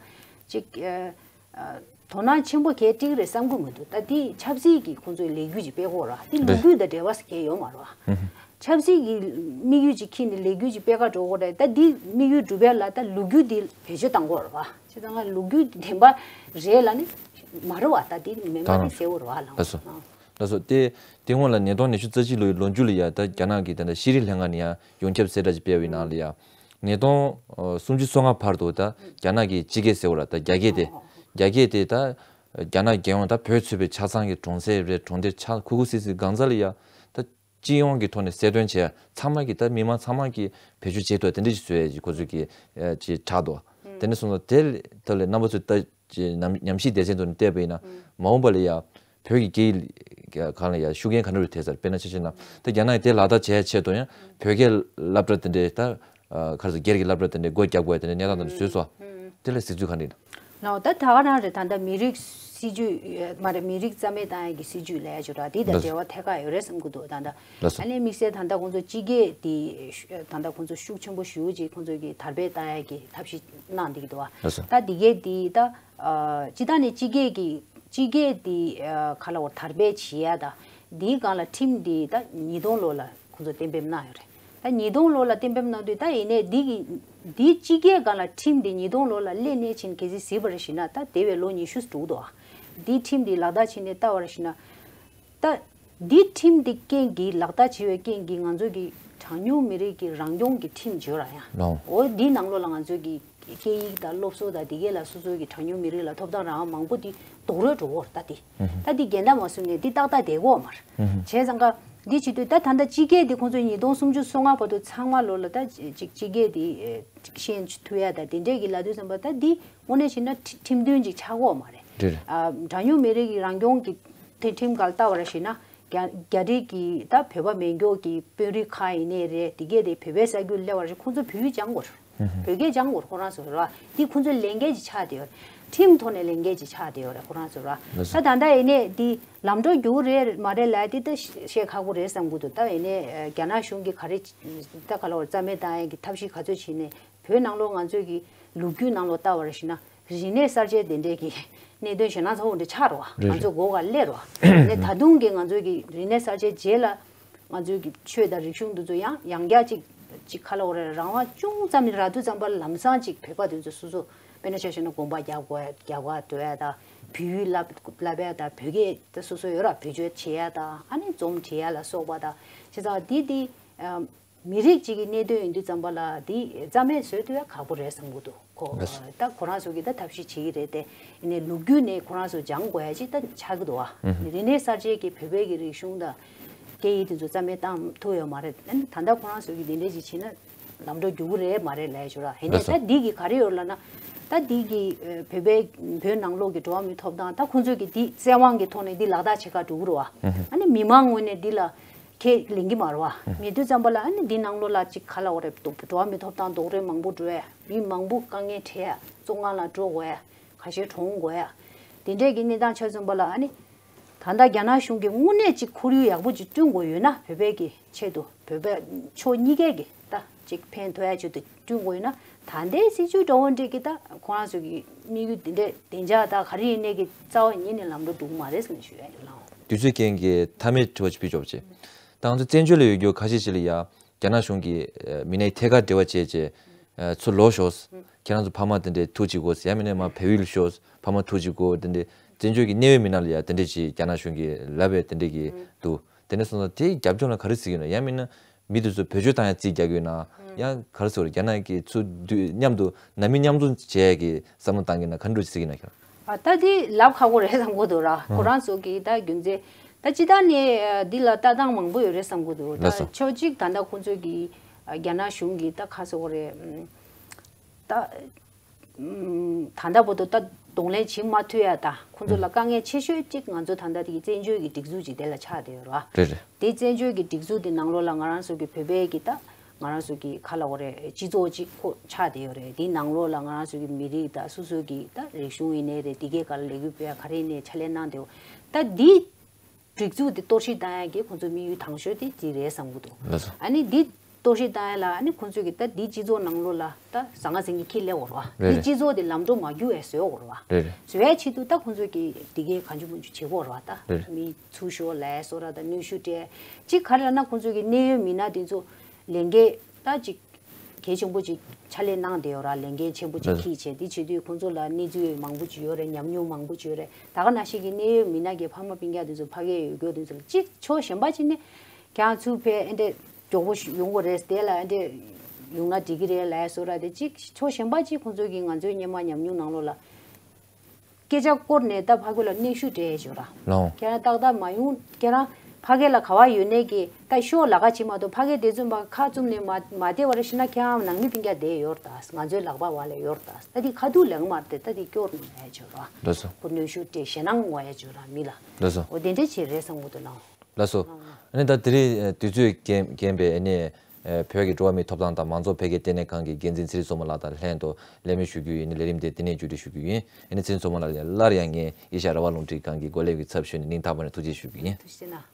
ཅིག་ཨ། དོ་སྣང་ཆེན་པོ་གས་སྤྲད་ཀྱི་རེད་བསམ་གི་མི་འདུག་ད་འདི་ཆབ་སྲིད་ཀྱི་ཁོང་ཚོའི་ལས་འགུལ་ཅིག་སྤེལ་གི་ཡོད་ར། འདི་ལོ་རེད། རྒྱུས་དང་འབྲེལ་བ་ཟེར་མཁན་ཡོད་མ་རེད་བ། ཧུམ་ཧུམ། ཆབ་སྲིད་ཀྱི་དམིགས་ཡུལ་ཅིག་འཁྱེར་ནས་ལས་འགུལ་ཅིག་སྤེལ་ག་འགྲོ་གི་ཡོད་རེད། ད་འདི་དམིགས་ཡུལ་འགྲུབ་ཡ་ལ་ད་ལོ་རྒྱུས་འདི་བེད་སྤྱོད་བཏང་གི་ཡོད་རེད་བ། བྱས་ཙང་ང་ལོ་རྒྱུས་བདེན་པ་རེད་ལབ་ནི་མ་རེད་བ། ད་འདི་མེད་མ་དེ་གསལ་པོ་རེད་བ་ལགས། ལགས་སོ། ཨ། ལགས་སོ། དེ་དེ་སྔོན་ལ་ཉིས་སྟོང་ཉི་ཤུ་རྩ་གཅིག་ལོའི་ལོ་མཇུག་ལ་ཡ་ད་རྒྱ་ནག་གི་ད་ལྟ་ཤེས་རིག་ལྷན་ཁང་ནས་ཡ་ཡོངས་ཁྱབ་གསལ་བསྒྲགས་ཅིག་སྤེལ་བའི་ནང་ལ་ཡ། ཉིས་སྟོང་སུམ་ཅུ་སོ་ལྔ་བར་དུ་ད་རྒྱ་ནག་གི་སྤྱི་སྐད་ཟེར་བ་ལ་ད་རྒྱ་སྐད་དེ། རྒྱ་སྐད་དེ་ད་རྒྱ་ནག་རྒྱལ་ཡོངས་ད་བོད་ཚུད་པའི་ཆ་ཚང་གི་གྲོང་གསེབ་རེད། གྲོང་སྡེ་ཆ་ཁུག་ཁུག་སིག་སིག་གང་ས་ལ་ཡ་ད་སྤྱི་ཡོངས་ཀྱི་ཐོག་ནས་གསལ་སྟོན་བྱས་ཚང་མ་གི་ད་མི་མང་ཚང་མ་གི་བེད་སྤྱོད་བྱེད་ཐུབ་དེ་འདྲ་ཞིག་བཟོ་ཡ་ཅིག་ཁོ་ཚོས་ཀྱི་ཅིག་དྲག་འདུག་དེ་ནས་སོང་ཙང་དེ་ཐོག་ལ་རྣམ་པ་ཚོས་ད་ཅིག་ཉམས་ཉམས་ཞིབ་སྡེ་ཚན་ཐོག་ནས་བལྟས་པ་ཡིན་ན་མ་འོངས་པ་ལ་ཡ། བོད་ཀྱི་སྐད་ཡིག་གང་ལ་ཡང་ཤུགས་རྐྱེན་ག་འདྲ་རེ་ཐེབས་ཚར། དཔེར་ན་ཆ་བཞག་ན་ད་རྒྱ་ནག་གིས་དེ་ལག་བསྟར་བྱེད་ཡ་ཆེད་དུ་ཡང་བོད་སྐད་སློབ་གྲྭ་དེ་འདྲའི་ད་ག་རེ་ཟེར་སྒེར་གྱི་སློབ་གྲྭ་དེ་འདྲའི་སྒོ་རྒྱག་དགོས་དེ་འདྲའི་གནས་སྟངས་དེ་འདྲ་བཟོས་སོང་། དེ་ལ་གཟིགས་ཚུལ་ག་འདྲ་ཡིན་ནམ། ལགས། ད་ད་ག་རང་རེད། ད་ལྟ་མི་རིགས་ སྲིད་ཇུས་མ་རེད། མི་རིགས་རྩ་མེད་བཏང་ཡག་གི་སྲིད་ཇུས་ལབ་ཡག་ཅིག་ར། དེ་དང་འབྲེལ་བ་ཐད་ཀར་ཡོད་རེད་བསམ་གྱི་འདུག་ད་ལྟ་ལགས་སོ། ཨ་ནི་དམིགས་བསལ་ད་ལྟ་ཁོང་ཚོ་སྤྱི་སྐད་དེ་ད་ལྟ་ཁོང་ཚོ་ཤུགས་ཆེན་པོ་ཞེ་པོ་ཅིག་ཁོང་ཚོ་གི་དར་སྤེལ་བཏང་ཡག་གི་ཐབས་ཤེས་གནང་བསྡད་ཀྱི་འདུག་བ། ལགས་སོ། ད་དེ་གས་དེ་ད་སྤྱི་བཏང་ནས་སྤྱི་སྐད་ཀྱི་སྤྱི་སྐད་དེ་ག་ལ་བར་དར་སྤེལ་བྱེད་ཡག་ད་དེའི་སྒང་ལ་ཁྲིམས་དེ་ད་ཉིས་སྟོང་ལོ་ལ་ཁོང་ཚོ་གཏན་འབེབས་གནང་ཡོད་རེད། ད་ཉིས་སྟོང་ལོ་ལ་གཏན་འབེབས་གནང་དུས་ད་ཡིན་ནའི་འདི་གི་འདི་སྤྱི་སྐད་སྒང་ལ་ཁྲིམས་འདི་ཉིས་སྟོང་ལོ་ལ་སླེབས་ནས་ཕྱིན་གལ་སྲིད་གཟིགས་པ་རེད་ཞེ་ན་ད་དེ་བས་ལོ་ཉི་ཤུ་དྲུག་འདུག་ཨ། འདི་ཁྲིམས་འདི་ལག་བསྟར་བྱས་ནས་ལྟ་བ་རེད་ཞེ་ན་ད་འདི་ཁྲིམས་འདི་རྐྱེན་གྱིས་ལག་བསྟར་བྱས་པའི་རྐྱེན་གྱིས་ང་ཚོ་གི་གྲངས་ཉུང་མི་རིགས་ཀྱི་རང་སྐྱོང་གི་ཁྲིམས་བརྗོད་ར་ཡང་ལོ། འོ་འདི་ནང་ལོགས་ལ་ང་ཚོ་གི་སྐད་ཡིག་དང་སློབ་གསོ་དང་དེ་གས་ལ་སོ་སོ་གི་གྲངས་ཉུང་མི་རིགས་ལ་ཐོབ་ཐང་རང་དབང་མང་པོ་འདི་རྡོག་རོལ་འགྲོ་གི་ཡོད་རེད་ད་འདི། ད་འདི་འགལ་ཟླ་མ་བཟོས་ནས་འདི་ཏག་ཏག་བསྡད་ཀྱི་ཡོད་མ་རེད། བྱས་ཙང་ཀ་འདི་བྱེད་དུས་ད་ད་ལྟ་སྤྱི་སྐད་འདི་ཁོང་ཚོས་ཉིས་སྟོང་སུམ་ཅུ་སོ་ལྔ་བར་དུ་ཚང་མ་ལོ་ལ་ད་ཅིག་སྤྱི་སྐད་འདི་ཤེས་ཐུབ་ཡ་ད་དེ་འདྲས་ཀྱི་ལབ་དུས་ཙམ་པ་ད་འདི་དངོས་གནས་བྱས་ན་ཁྲི་ཁྲིམས་མཐུན་ཅིག་ཆགས་ཀྱི་ཡོད་མ་རེད། རེད་རེད། ཨ་གྲངས་ཉུང་མི་རིགས་ཀྱི་རང་སྐྱོང་གི་དེ་ཁྲིམས་སྒང་ལ་ལྟ་བ་རེད་ཞེ་ན་རྒྱ་རྒྱ་རིགས་ཀྱི་ད་བོད་པ་མེད་མཁན་གྱི་དཔོན་རིགས་ཁག་ཡིན་ནའི་རེད་དེ་གས་དེ་བོད་པའི་ས་རྒྱུད་སླེབས་པ་རེད་ཁོང་ཚོ་བོད་ཡིག་སྦྱང་དགོས་རེད། བོད་སྐད་སྦྱང་དགོས་རེད་ཁོ་རང་ཚོ་ར། འདི་ཁོ་ཚོའི་ལས་འགན་ཅིག་ཆགས་བསྡད་ཡོད་རེད། ཁྲིམས་ཐོག་ནས་ལས་འགན་ཅིག་ཆགས་བསྡད་ཡོད་རེད་ཁོ་རང་ཚོ་ར། ལགས་སོ། ད་ད་ལྟ་ཡིན་ནའི་འདི་ལམ་འགྲོ་རྒྱུག་གི་རེད་མ་རེད་ལབ་དེ་ད་བཤད་ཁག་པོ་རེད་བསམ་གྱི་འདུག་ད་ཡིན་ནའི་རྒྱ་ནག་གཞུང་གིས་ག་རེ་ད་ག་ལ་བར་རྩ་མེད་བཏང་ཡག་གི་ཐབས་ཤེས་ག་ཚོད་བྱས་ནས་བོད་ནང་ལོགས་ང་ཚོའི་གི་ལོ་རྒྱུས་ནང་ལོགས་ལྟ་བ་རེད་ཞེ་ན་རིག་གནས་གསར་བརྗེ་དེ་འདྲས་ཀྱི་གནད་དོན་ཞེ་ན་ཚ་བོ་འདྲ་ཆགས་རེད་བ། རེད་ང་ཚོ་རེད། མགོ་ག་སླེབས་རེད་བ། ཡིན་ནའི་ད་དུང་གི་ང་ཚོའི་གི་རིག་གནས་གསར་བརྗེ་རྗེས་ལ། ང་ཚོའི་གི་ཆོས་དང་རིག་གཞུང་འདི་ཚོ་ཡང་ཡང་བསྐྱར་ཅིག་ཅིག་ཁ་ལ་འོ་རེ་རང་དབང་ཅུང་ཙམ་ནི་རག་དུས་ཙམ་པ་ལམ་སང་ཅིག་བོད་པ་དེ་ཚོ་སོ་སོ་དཔེར་ན་ཆ་བཞག་ན་དགོན་པ་རྒྱག་དགོས་རྒྱག་པ་འགྲོ་ཡ་དང་བོད་ཡིག་བསླབ་བསླབ་ཡ་དང་བོད་སྐད་དེ་སོ་སོ་ཡོད་ར་བེད་སྤྱོད་བྱེད་ཡ་དང་ཨ་ནི་འཛོམས་བྱེད་ཡ་ལ་སོགས་པ་དང་བྱས་ཙང་འདི་འདི་མི་རིགས་གཅིག་གི་གནད་དོན་ཡིན་དུས་ཙམ་པ་ལ་འདི་རྩ་མེད་བཟོ་ཐུབ་ཡ་ཁག་པོ་རེད་བསམ་གི་འདུག་ཁོ་ལགས་སོ། ད་ཁོ་རང་ཚོ་གིས་ད་ཐབས་ཤེས་བྱེད་ཀྱི་རེད་དེ། ཡིན་ནའི་ལོ་རྒྱུས་ནས་ཁོ་རང་ཚོ་སྦྱང་དགོས་ཡ་ཅིག་ད་ཆགས་ཀྱི་འདུག་བ། ཨུ་ཧུ། རིག་གནས་གསར་བརྗེ་གི་བོད་པའི་གི་རིག་གཞུང་དང་སྐད་ཡིག་དེ་ཚོ་རྩ་མེད་བཏང་ཐུབ་ཡོད་མ་རེད། ཨ་ནི་ད་ལྟ་ཁོ་རང་ཚོ་གིས་དེ་འདྲས་ཅིག་བྱས་ན་ལམ་འགྲོ་རྒྱུག་གི་རེད་མ་རེད་ལབ་ཡ་ཅིག་ར། ཡིན་ནའི་ལགས་སོ། ད་འདི་གི་ག་རེ་ཡོད་ལབ་ན། ད་འདི་གི་བོད་པའི་བོད་ནང་ལོགས་ཀྱི་འགྲོ་བ་མིའི་ཐོབ་ཐང་ད་ཁོ་ཚོས་གི་འདི་བཙན་དབང་གི་ཐོག་ནས་འདི་ལག་བསྟར་བྱེད་ག་འགྲོ་གི་རེད་བ། ཨུ་ཧུ། ཨ་ནི་མི་མང་ངོས་ནས་འདི་ལ་ཁས་ལེན་གི་མ་རེད་བ། ཨུ་ཧུ། མེད་དུས་ཙམ་པ་ལ་ཨ་ནི་འདི་ནང་ལོགས་ལ་ཅིག་ག་ལབ་དགོས་རེད། འགྲོ་བ་མིའི་ཐོབ་ཐང་རྡོག་རོལ་མང་པོ་འགྲོ་ཡ། མི་མང་པོ་དཀའ་ངལ་འཕྲད་ཡ། བཙོན་ཁང་ལ་འགྲོ་དགོས་ཡ། ཁ་ཤས་གྲོངས་དགོས་ཡ། དེ་འདྲས་ཀྱི་གནས་སྟངས་ཆ་མཚོན་པ་ལ་ཨ་ནི། ད་ལྟ་རྒྱ་ནག་གཞུང་གིས་དངོས་གནས་ཅིག་ཁོར་ཡུག་ཡག་པོ་ཅིག་བསྐྲུན་དགོས་ཡོད་ན་བོད་པའི་གི་ཆེད་དུ་བོད་པ་ཕྱོགས་གཉིས་ཀའི་གི་ད་ཅིག་ཕན་ཐོགས་ཡ་ཆེད་དུ་བསྐྲུན་དགོས་ཡོད་ན་ད་ལྟའི་སྲིད་བྱུས་འདྲ་བོ་འདྲས་ཀྱི་ད་ཁོ་རང་ཚོ་གི་དམིགས་ཡུལ་དེ་འདྲས་བདེ་འཇགས་ད་ག་རེ་ཡིན་ནའི་གི་རྩ་བ་ཉིད་ནས་ལམ་འགྲོ་འགྲོ་གི་མ་རེད་ཟེར་ནས་ཞུ་ཡ་ཡོད་ལགས། དུས་ཚོད་རྐྱེན་གྱིས་མཐའ་མའི་དྲི་བ་ཅིག་ཕུལ་ཆོག་པ་བྱེད། ད་ང་ཚོ་བཙན་བྱོལ་ལ་ཡོད་རྒྱུ་ཁ་ཤས་ཤིག་ལ་ཡ། རྒྱ་ནག་གཞུང་གིས་ཨ་མི་སྣའི་ཐད་ཀར་འབྲེལ་བ་བྱས་རྗེས་ཨ་ཚུར་ལོག་ཤོག་ཁྱེད་རང་ཚོ་ཕ་མ་དེ་འདྲས་ཐུག་ཅིག་དགོས། ཡང་མིན་ན་མར་བལ་ཡུལ་ཤོག་ཕ་མ་ཐུག་ཅིག་དགོས། དེ་འདྲས་བཙན་བྱོལ་གྱི་གནད་ཡོད་མི་སྣ་ལ་ཡང་དེ་འདྲས་ཅིག་རྒྱ་ནག་གཞུང་གིས་ལབ་པའི་དེ་འདྲས་ཀྱི་འདུག་དེ་འདྲས་སོང་ཙང་དེའི་རྒྱབ་ལྗོངས་ལ་ག་རེ་གཟིགས་ཀྱི་ཡོད་ན། ཡང་མིན་ན་མི་དེ་ཚོ་བེད་སྤྱོད་བཏང་ཡ་རྩིས་རྒྱག་གི་ཡོད་ན་ཡང་ག་རེ་ཟེར་དགོས་རེད། རྒྱ་ནག་གིས་ཚུར་མཉམ་དུ་ནང་མི་མཉམ་འཛོམས་བྱེད་ཡ་གི་བསམ་བློ་བཏང་གི་ཡོད་ན་ག་འདྲ་ཅིག་གཟིགས་ཀྱི་ཡོད་ན་ཁྱེད་རང་། ཨ་ད་དེ་ལབ་ཁག་པོ་རེད་བསམ་གྱི་འདུག་ར། ཁོ་རང་ཚོ་གིས་ད་རྒྱུ་མཚན་ད་སྤྱི་བཏང་ནས་འདི་ལ་ལྟ་སྟངས་མང་པོ་ཡོད་རེད་བསམ་གྱི་འདུག་ལགས་སོ། ད་ཕྱོགས་གཅིག་ད་ལྟ་ཁོང་ཚོ་གིས་རྒྱ་ནག་གཞུང་གིས་ད་ག་ཟེར་དགོས་རེད། ད་ད་ལྟ་བར་དུ་ད་གདོང་ལེན་བྱེད་མ་ཐུབ་ཡ་ད་ཁོང་ཚོ་ལ་དཀའ་ངལ་ཆེ་ཤོས་གཅིག་ང་ཚོ་ད་ལྟ་དེ་བཙན་བྱོལ་གྱི་སྒྲིག་འཛུགས་ཅིག་དེ་ལ་ཆགས་བསྡད་ཡོད་ར། རེད་རེད། དེ་བཙན་བྱོལ་གྱི་སྒྲིག་འཛུགས་དེ་ནང་ལོགས་ལ་ང་རང་ཚོ་གི་བོད་པའི་གི་ད་ང་རང་ཚོ་གི་ག་ལབ་དགོས་རེད། སྤྱི་ཚོགས་གཅིག་ཁོ་ཆགས་བསྡད་ཡོད་རེད། དེའི་ནང་ལོགས་ལ་ང་རང་ཚོ་གི་མི་རིགས་དང་སོ་སོ་གི་ད་རིག་གཞུང་ཡིན་ནའི་རེད། དེ་གའི་སྒང་ལ་ལས་འགུལ་སྤེལ་ཡ་ག་རེ་ཡིན་ནའི་ཕྱག་ལས་གནང་བསྡད་ཡོད། ད་འདི་སྒྲིག་འཛུགས་འདི་གཏོར་བཤིག་བཏང་ཡ་གི་ཁོང་ཚོ་དམིགས་ཡུལ་དང་ཤོས་དེ་འདི་རེད་བསམ་གྱི་འདུག་ལགས་སོ། ཨ་ནི་འདི་གཏོར་བཤིག་བཏང་ཡ་ལ་ཨ་ནི་ཁོང་ཚོ་གི་ད་འདི་སྤྱི་ཚོགས་ནང་ལོགས་ལ་ད་ཟང་ངེ་ཟིང་གི་ཁྱེར་སླེབས་ཡོད་རེད་བ། རེད་འདི་རེད། སྤྱི་ཚོགས་འདི་ལམ་འགྲོ་མ་རྒྱུག་ཡ་བཟོས་ཡོད་རེད་བ། རེད་རེད། བཟོ་ཡ་ཆེད་དུ་ད་ཁོང་ཚོ་གི་འདི་གའི་གང་བྱུང་མང་བྱུང་བྱེད་ཀྱི་ཡོད་རེད་བ། ད་རེད་རེད། མི་ཚུར་ཤོག་ལབ་ཡ་བཟོ་ར་ད་གནོན་ཤུགས་སྤྲད་ཅིག་ག་རེ་ལབ་ན་ཁོང་ཚོ་གི་གནད་ཡོད་མི་སྣ་དེ་ཚོ་ལས་འགན་ད་ཅིག་གལ་ཆེན་པོ་ཅིག་ཕྱག་ལས་གནང་བསྡད་ཡོད་ར། ལས་འགན་ཆེན་པོ་ཅིག་ལགས། འཁྱེར་བྱས་འདི་བྱེད་དུས་ཁོང་ཚོ་ལ་གནས་ཚུལ་མང་པོ་ཅིག་ཡོད་རེད། ཉམས་མྱོང་མང་པོ་ཅིག་ཡོད་རེད། ད་ག་ནང་བཞིན་གྱི་གནད་ཡོད་མི་སྣ་གི་ཕ་མ་སྤུན་ཀྱག་དེ་ཚོ་ཕ་གིར་ཡོད་རྒྱུ་དེ་ཚོ་ལ་གཅིག་ཕྱོགས་གཞན་པ་ཅིག་ནས་ཁྱེད་རང་ཚུར་ཕེབས་ཨེ་འདྲས་མགྱོགས་པོ་ཞིག་ཡོང་དགོས་རེད། དེ་ལ་ཨེ་འདྲས་ཡོང་ན་འགྲིག་གི་རེད་ལབ་ཡ་བཟོ་ར་དེ་གཅིག་ཕྱོགས་གཞན་པ་ཅིག་ཁོང་ཚོ་གིས་ང་ཚོའི་སྔོན་མ་ཉམས་མྱོང་ནང་ལོགས་ལ། སྐད་ཆ་བསྐོར་ནས་ད་ཕ་གི་ལ་གནོན་ཤུགས་སྤྲད་ཡས་བྱོས་ར། ལགས། ཁྱེད་རང་ཏག་ཏག་མ་ཡོང་། ཁྱེད་རང་ཕ་གི་ལ་ག་བ་ཡོད་ནས་ཀྱི་ད་ཤོག་ལབ་ཁ་བྱེད་མ་གཏོགས་ཕ་གི་དེ་ཚོ་མ་ཁ་བཙུམ་ནས་མ་མ་བསྡད་པ་རེད་ཤི་ན་ཁྱེད་རང་ནང་མི་སྤུན་ཀྱག་བསྡད་ཡོད་རེད་ད། ང་ཚོའི་ལག་པ་བ་ལ་ཡོད་རེད་ད། ད་དེ་ཁ་ཐུག་ལབ་ཀྱི་མ་རེད་དེ། ད་དེ་སྐྱོར་ནས་ལབ་ཡས་བྱོས་ར། ལགས་སོ། ཁོ་གནོན་ཤུགས་སྤྲད་ཞེད་སྣང་ཡོང་ཡས་བྱོས་ར་མི་ལ། ལགས་སོ། འོ་དེ་འདྲ་བྱས་རེད་བསམ་གྱི་འདུག་ལགས། ལགས་སོ། ཨ་ནི་ད་དེ་རིང་དུས་ཚོད་རྐྱེན་རྐྱེན་པས་ཨ་ནི་ ཨེ་བོད་ཀྱི་འགྲོ་བ་མིའི་ཐོབ་ཐང་དང་མང་གཙོ་འཕེལ་རྒྱས་ལྟེ་གནས་ཁང་གི་འགན་འཛིན་ཚེ་རིང་བསོད་ནམས་ལགས་དང་ལྷན་དུ་ལེགས་སྨོན་ཞུ་རྒྱུ་ཡིན། ལས་རིམ་དེ་འདི་ནས་མཇུག་སྒྲིལ་ཞུ་རྒྱུ་ཡིན། ཨ་ནི་ཚེ་རིང་བསོད་ནམས་ལགས་ལ་སླར་ཡང་ངས་ཨེ་ཤ་ཡ་རང་དབང་རླུང་འཕྲིན་ཁང་གི་འགོ་ལས་ཀྱི་ཚབ་ཞུས་ནས་སྙིང་ཐག་པ་ནས་ཐུགས་རྗེ་ཞུ་རྒྱུ་ཡིན། ཐུགས་རྗེ་གནང་།